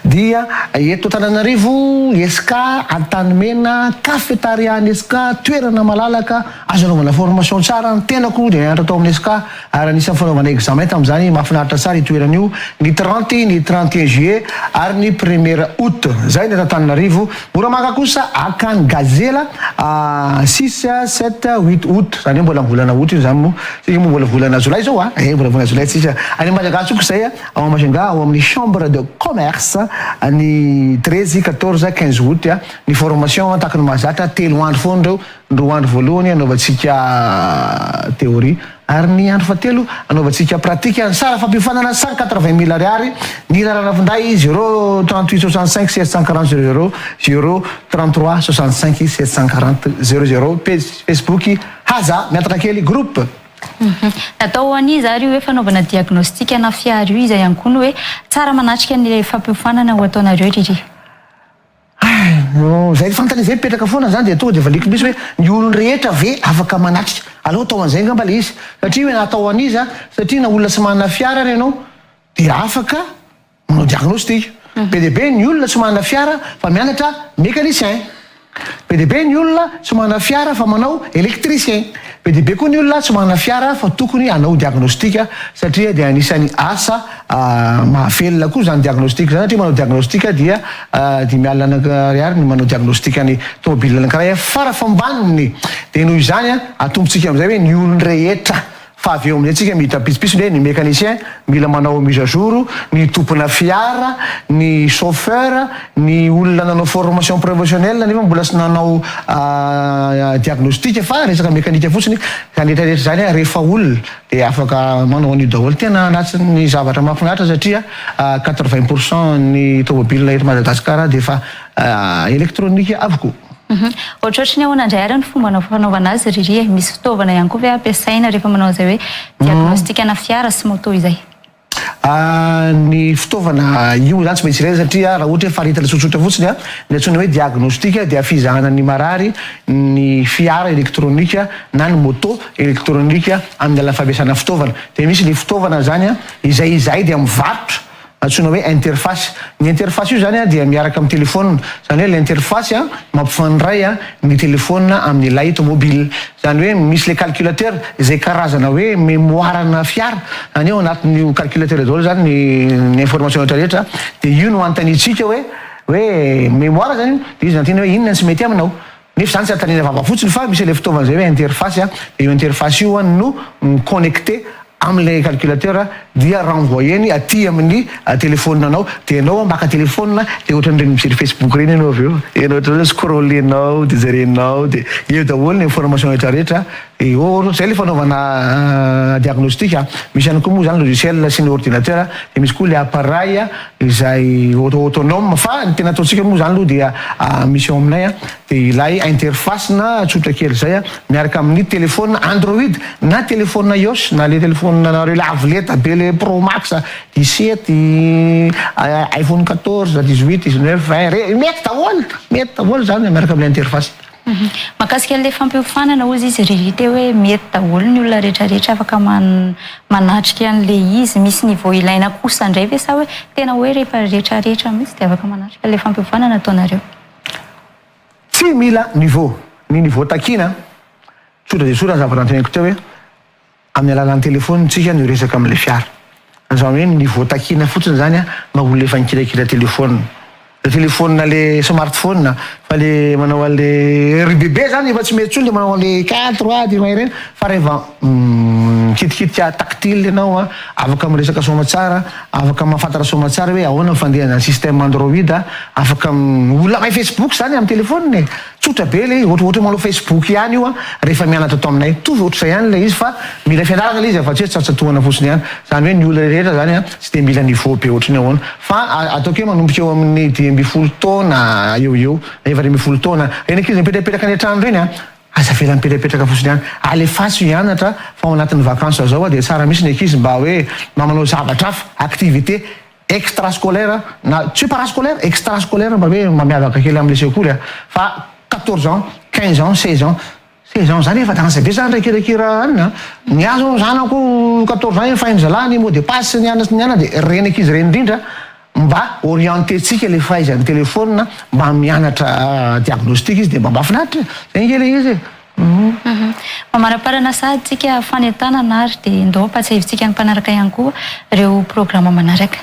dia eto Antananarivo, Esca, Antanimena, Cafetaria any Esca, toerana malalaka azo anaovana formation tsara, ny tenako dia nianatra tao amin'ny Esca ary anisan'ny fanaovana examen tamin'izany, mahafinaritra tsara io toerana io, ny 30, ny 31 juillet ary ny premier août, izay ny eto Antananarivo. Moramanga kosa Akany Gazela six, sept, huit août, izany hoe mbola amin'ny volana août io izany moa, tsika moa mbola volana jolay izao a, eh mbola volana jolay tsika. Any Madagasikara kosa izay ao Majunga ao amin'ny chambre de commerce ny treize, quatorze, quinze août ny formation tahaka ny mahazatra telo andro foana ireo, ny roa andro voalohany anaovantsika théorie. Ary ny andro fahatelo anaovantsika pratique ny sara fampiofanana 180 mille ariary, ny laharana finday zéro 38 65 740 00, zéro 33 65 740 00, page Facebook Haja miataka kely groupe. Natao ho an'iza ary io hoe fanaovana diagnostic ana fiara io? Iza ihany koa no hoe tsara manatrika an'ilay fampiofanana ho ataonareo ry ry? Zay fanontaniana zay mipetraka foana zany dia tonga dia valiako mihitsy hoe ny olon-drehetra ve afaka manatrika? Aleo atao an'izay angamba ilay izy satria hoe atao an'iza satria na olona tsy manana fiara ary ianao dia afaka manao diagnostic. Be dia be ny olona tsy manana fiara fa mianatra mécanicien. Be dia be ny olona tsy manana fiara fa manao électricien. Be dia be koa ny olona tsy manana fiara fa tokony hanao diagnostic satria dia anisan'ny asa mahavelona koa izany diagnostic izany satria manao diagnostic dia dimy alina ariary ny manao diagnostic ny tomobile anankiray farafambaniny. Dia noho izany atombotsika amin'izay hoe ny olon-drehetra Fa avy eo amin'izay tsika miditra pitsopitsony hoe ny mécanicien mila manao mise à jour, ny tompona fiara, ny chauffeur, ny olona nanao formation professionnelle nefa mbola tsy nanao diagnostic fa resaka mécanique fotsiny, izany rehetra rehetra izany rehefa olona dia afaka manao an'io daholo. Tena anatin'ny zavatra mahafinaritra satria 80 pour cent ny tomobile eto Madagascar dia efa électronique avokoa. Ohatrohatry ny ahoana indray ary ny fomba fanaovana azy ry Ry e? Misy fitaovana ihany koa ve ampiasaina rehefa manao izay hoe diagnostic-na fiara sy moto izay? Ny fitaovana io izany tsy maintsy ilaina satria raha ohatra hoe faritana tsotsotra fotsiny ny antsoina hoe diagnostic dia fizahana ny marary ny fiara elektronika na ny moto elektronika amin'ny alalan'ny fampiasana fitaovana. Dia misy ny fitaovana izany izay izahay dia mivarotra Antsoina hoe interface. Ny interface io izany dia miaraka amin'ny telephone. Izany hoe ilay interface mampifandray ny telephone amin'ilay tomobile. Izany hoe misy ilay calculateur izay karazana hoe mémoire-na fiara. Izany hoe ao anatin'io calculateur daholo izany ny ny information rehetra rehetra. Dia io no anontaniantsika hoe hoe mémoire izany io. Dia izy no anontaniana hoe inona no tsy mety aminao. Nefa izany tsy anontaniana vava fotsiny fa misy ilay fitaovana izay hoe interface dia io interface io no mi-connecter amin'ilay calculateur dia renvoyer-ny aty amin'ny telephone-nao dia ianao maka telephone dia ohatran'ireny mijery Facebook ireny ianao avy eo, ianao ohatran'ny hoe scroller-nao dia jerenao dia eo daholo ny information rehetra rehetra dia ohatr'izay ilay fanaovana diagnostic, misy ihany koa moa izany logiciel sy ny ordinateur dia misy koa ilay appareil izay autonome fa ny tena ataontsika moa izany aloha dia misy ao aminay dia ilay interface na tsotra kely izay miaraka amin'ny telephone android na telephone ios na le telephone nareo le avo lenta be le pro max 17 iphone 14 18 19 20 re mety daholo mety daholo izany miaraka amin'ny interface. Mahakasika an'ilay fampiofanana hozy izy ry Rita hoe mety daholo ny olona rehetra rehetra afaka manatrika an'ilay izy, misy niveau ilaina kosa indray ve sa hoe tena hoe rehefa rehetra rehetra mihitsy dia afaka manatrika ilay fampiofanana ataonareo? Tsy mila niveau, ny niveau takiana, tsotra dia tsotra ny zavatra noteneniko teo hoe Amin'ny alalan'ny telephone tsika no hiresaka amin'ilay fiara. Izany hoe ny niveau takiana fotsiny izany mba olona efa nikirakira telephone. Le telephone le smartphone fa le manao an'le ry bebe zany efa tsy mety intsony le manao an'le quatre, trois, dimy ireny fa rehefa mikitikitika tactile ianao an, afaka miresaka soamatsara, afaka mahafantatra soamatsara hoe ahoana ny fandehan'izany système android, afaka olona mahay facebook zany amin'ny telephone e. Tsotra be ilay izy, ohatry manao facebook ihany io rehefa mianatra ato aminay. Mitovy ohatr'izay ihany ilay izy fa mila fianarana ilay izy fa tsy hoe tsatsatohana fotsiny ihany. Izany hoe ny olona rehetra izany tsy dia mila niveau be ohatry ny ahoana. Fa ataoko hoe manomboka eo amin'ny 15 taona eo ho eo, na 14 taona. Ireny ankizy mipetrapetraka any an-trano ireny an, aza avela mipetrapetraka fotsiny ihany. Alefaso hianatra fa ao anatin'ny vacances izao dia tsara mihitsy ny ankizy mba hoe mba manao zavatra hafa, activité. Extra scolaire na tsy hoe parascolaire, extra scolaire mba hoe mba miavaka kely amin'ilay sekoly a! Fa 14 ans, 15 ans, 16 ans, 16 ans zany efa danza be zany raha hikirakira anona a! Ny ahy zao zanako 14 ans efa hain-dry zalahy ny mot de passe sy ny anona sy ny anona dia ireny ankizy ireny indrindra mba orienter-tsika ilay fahaizany telephone mba mianatra diagnostic izy dia mba mahafinaritra e! Zay ange ilay izy e! Mamaraparana sahady tsika fanentanana ary dia ndao ampatsiahivintsika ny mpanaraka ihany koa ireo programa manaraka.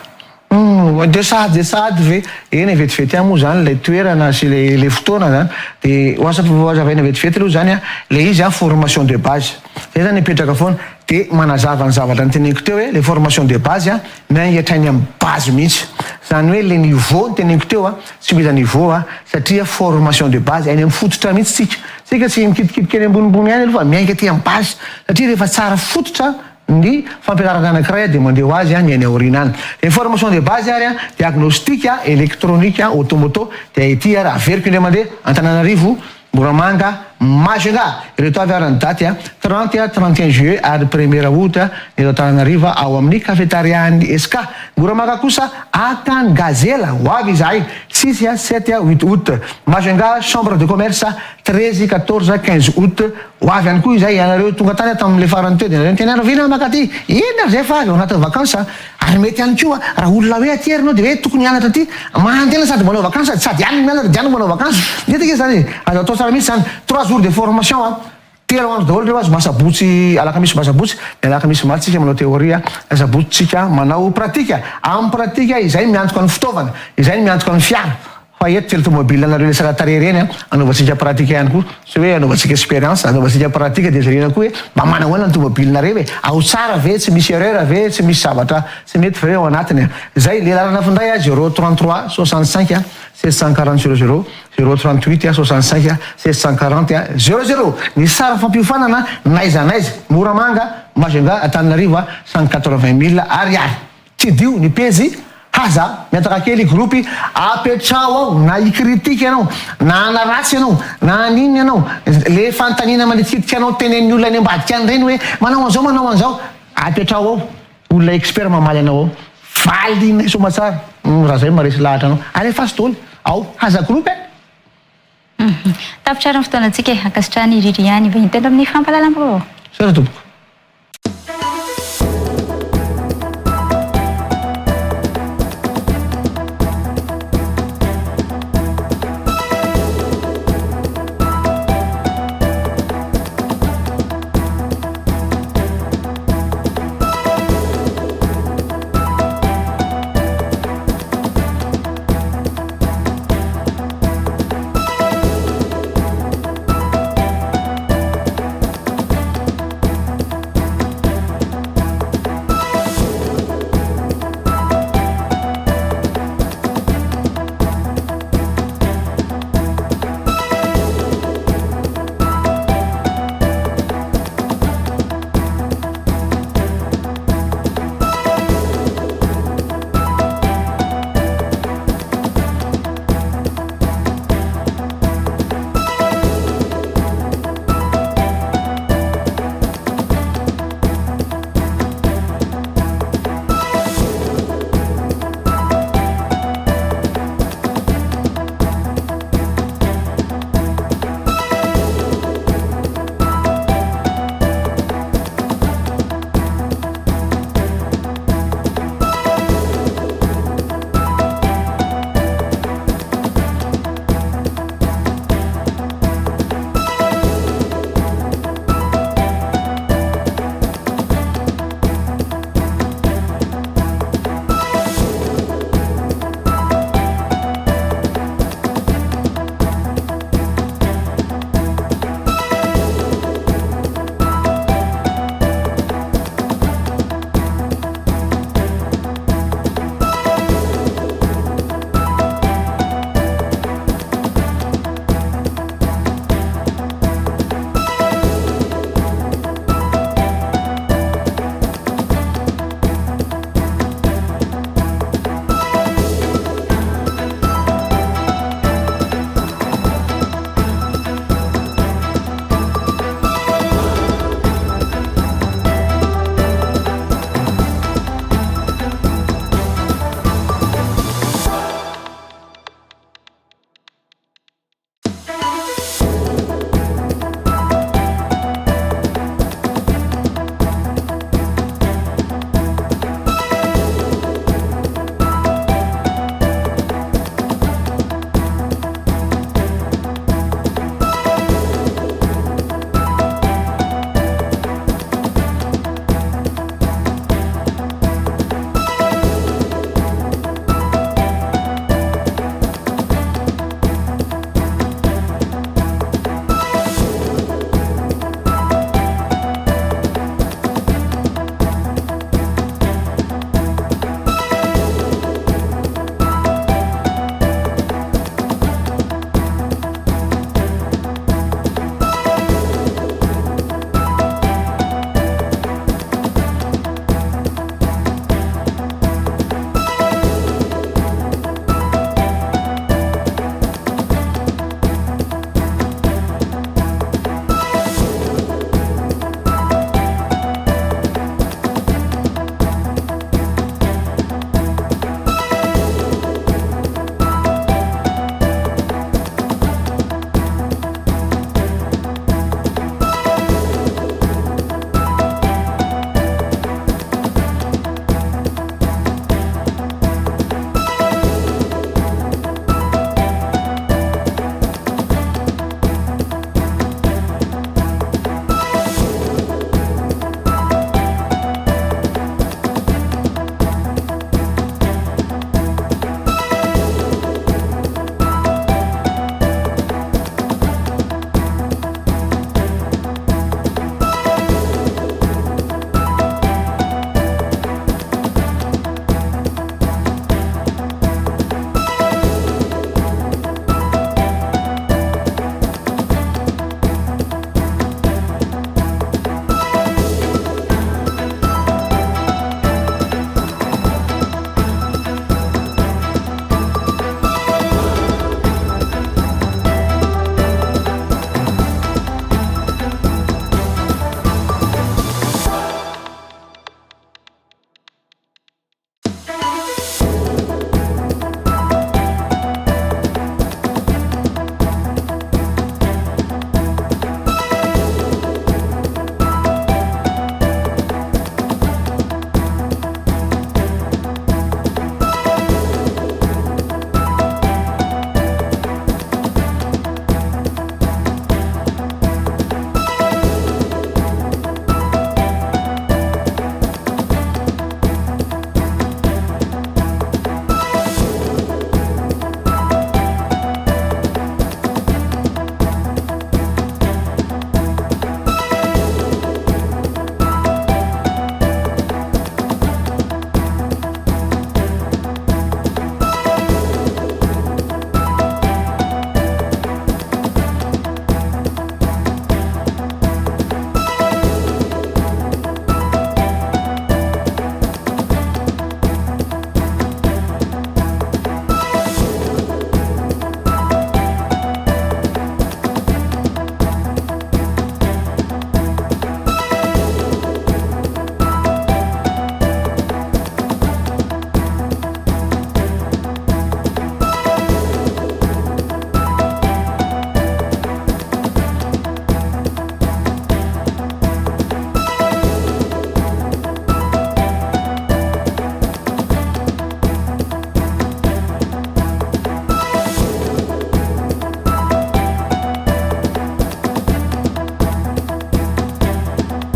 Humm dia sahady dia sahady ve? Eny e, vetivety ihany moa izany ilay toerana sy ilay ilay fotoana izany. Dia ho asa ho hazavaina vetivety aloha izany an, ilay izy an formation de base. Izay izany mipetraka foana. Dia manazava ny zavatra noteneniko teo hoe ilay formation de base an, miainga hatrany amin'ny base mihitsy. Izany hoe ilay niveau noteneniko teo an, tsy mila niveau an, satria formation de base, any amin'ny fototra mihitsy tsika. Tsika tsy mikitikitika eny ambonimbony ihany aloha fa miainga aty amin'ny base. Satria rehefa tsara fototra Ny fampianarana anankiray dia mandeha ho azy ny any aoriana any. Ny formation de base ary diagnostic électronique automoto dia ity ary averiko indray mandeha Antananarivo, Moramanga, Majunga. Ireto avy ary ny daty 30, 31 juillet ary premier août ny eto Antananarivo ao amin'ny cafetaria-n'ny Esca. Moramanga kosa Akany Gazela ho avy izahay 6, 7, 8 août. Majunga chambre de commerce 13, 14, 15 août Ho avy ihany koa izay ianareo tonga tany tamin'ilay farany teo dia nareo niteny ary rahoviana maka aty? Eny ary zay fa avy ao anatin'ny vacances a! Ary mety ihany koa raha olona hoe aty ary ianao dia hoe tokony hianatra aty manantena sady manao vacances sady any no mianatra dia any no manao vacances mety ange zany e! Azo atao tsara mihitsy zany trois jours de formation a! Telo andro daholo ireo azo masabotsy alakamisy masabotsy ny alakamisy maty tsika manao théorie ny asabotsy tsika manao pratique amin'ny pratique izay miantoka ny fitaovana izay ny miantoka ny fiara Fa eto kely tomobile nareo le tsara tarehy ireny an, anaovantsika pratique ihany koa, tsy hoe anaovantsika experience, anaovantsika pratique dia jerena koa hoe mba manahoana ny tomobile nareo e, ao tsara ve, tsy misy erreur ve, tsy misy zavatra tsy mety ve ao anatiny an. Zay, le laharana finday an, zéro 33 65 740 zéro zéro, zéro 38 65 740 zéro zéro. Ny sary fampiofanana n'aiza n'aiza, Moramanga, Majunga, Antananarivo, 180 mille ariary. Tsidiho ny pejy Haza mihataka kely groupe apetraho ao na hi-critique ianao na hanaratsy ianao na haninona ianao le fanontaniana manitikitika anao tenenin'ny olona any ambadika any ireny hoe manao an'izao manao an'izao apetraho ao olona expert mamaly anao ao valinay soamatsara raha zay maharesy lahatra anao alefaso daholo ao Haza groupe e. Tapitra ary ny fotoanantsika e! Ankasitrahana i Riri ihany vahiny teto amin'ny fampahalalam-baovao. Misaotra tompoko.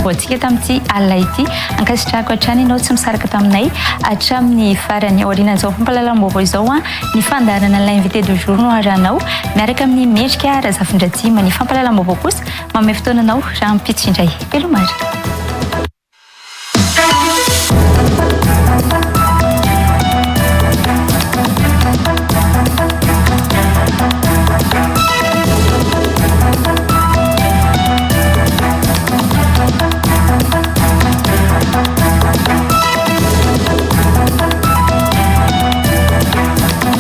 fampahalalam-baovaontsika tamin'ity alina ity. Ankasitrahako hatrany ianao tsy misaraka taminay hatramin'ny farany. Aorianan'izao fampahalalam-baovao izao, ny fandaharana L'invité du jour no arahanao miaraka amin'ny Mendrika Razafindratsima. Ny fampahalalam-baovao kosa manome fotoana anao rahampitso indray. Veloma ary.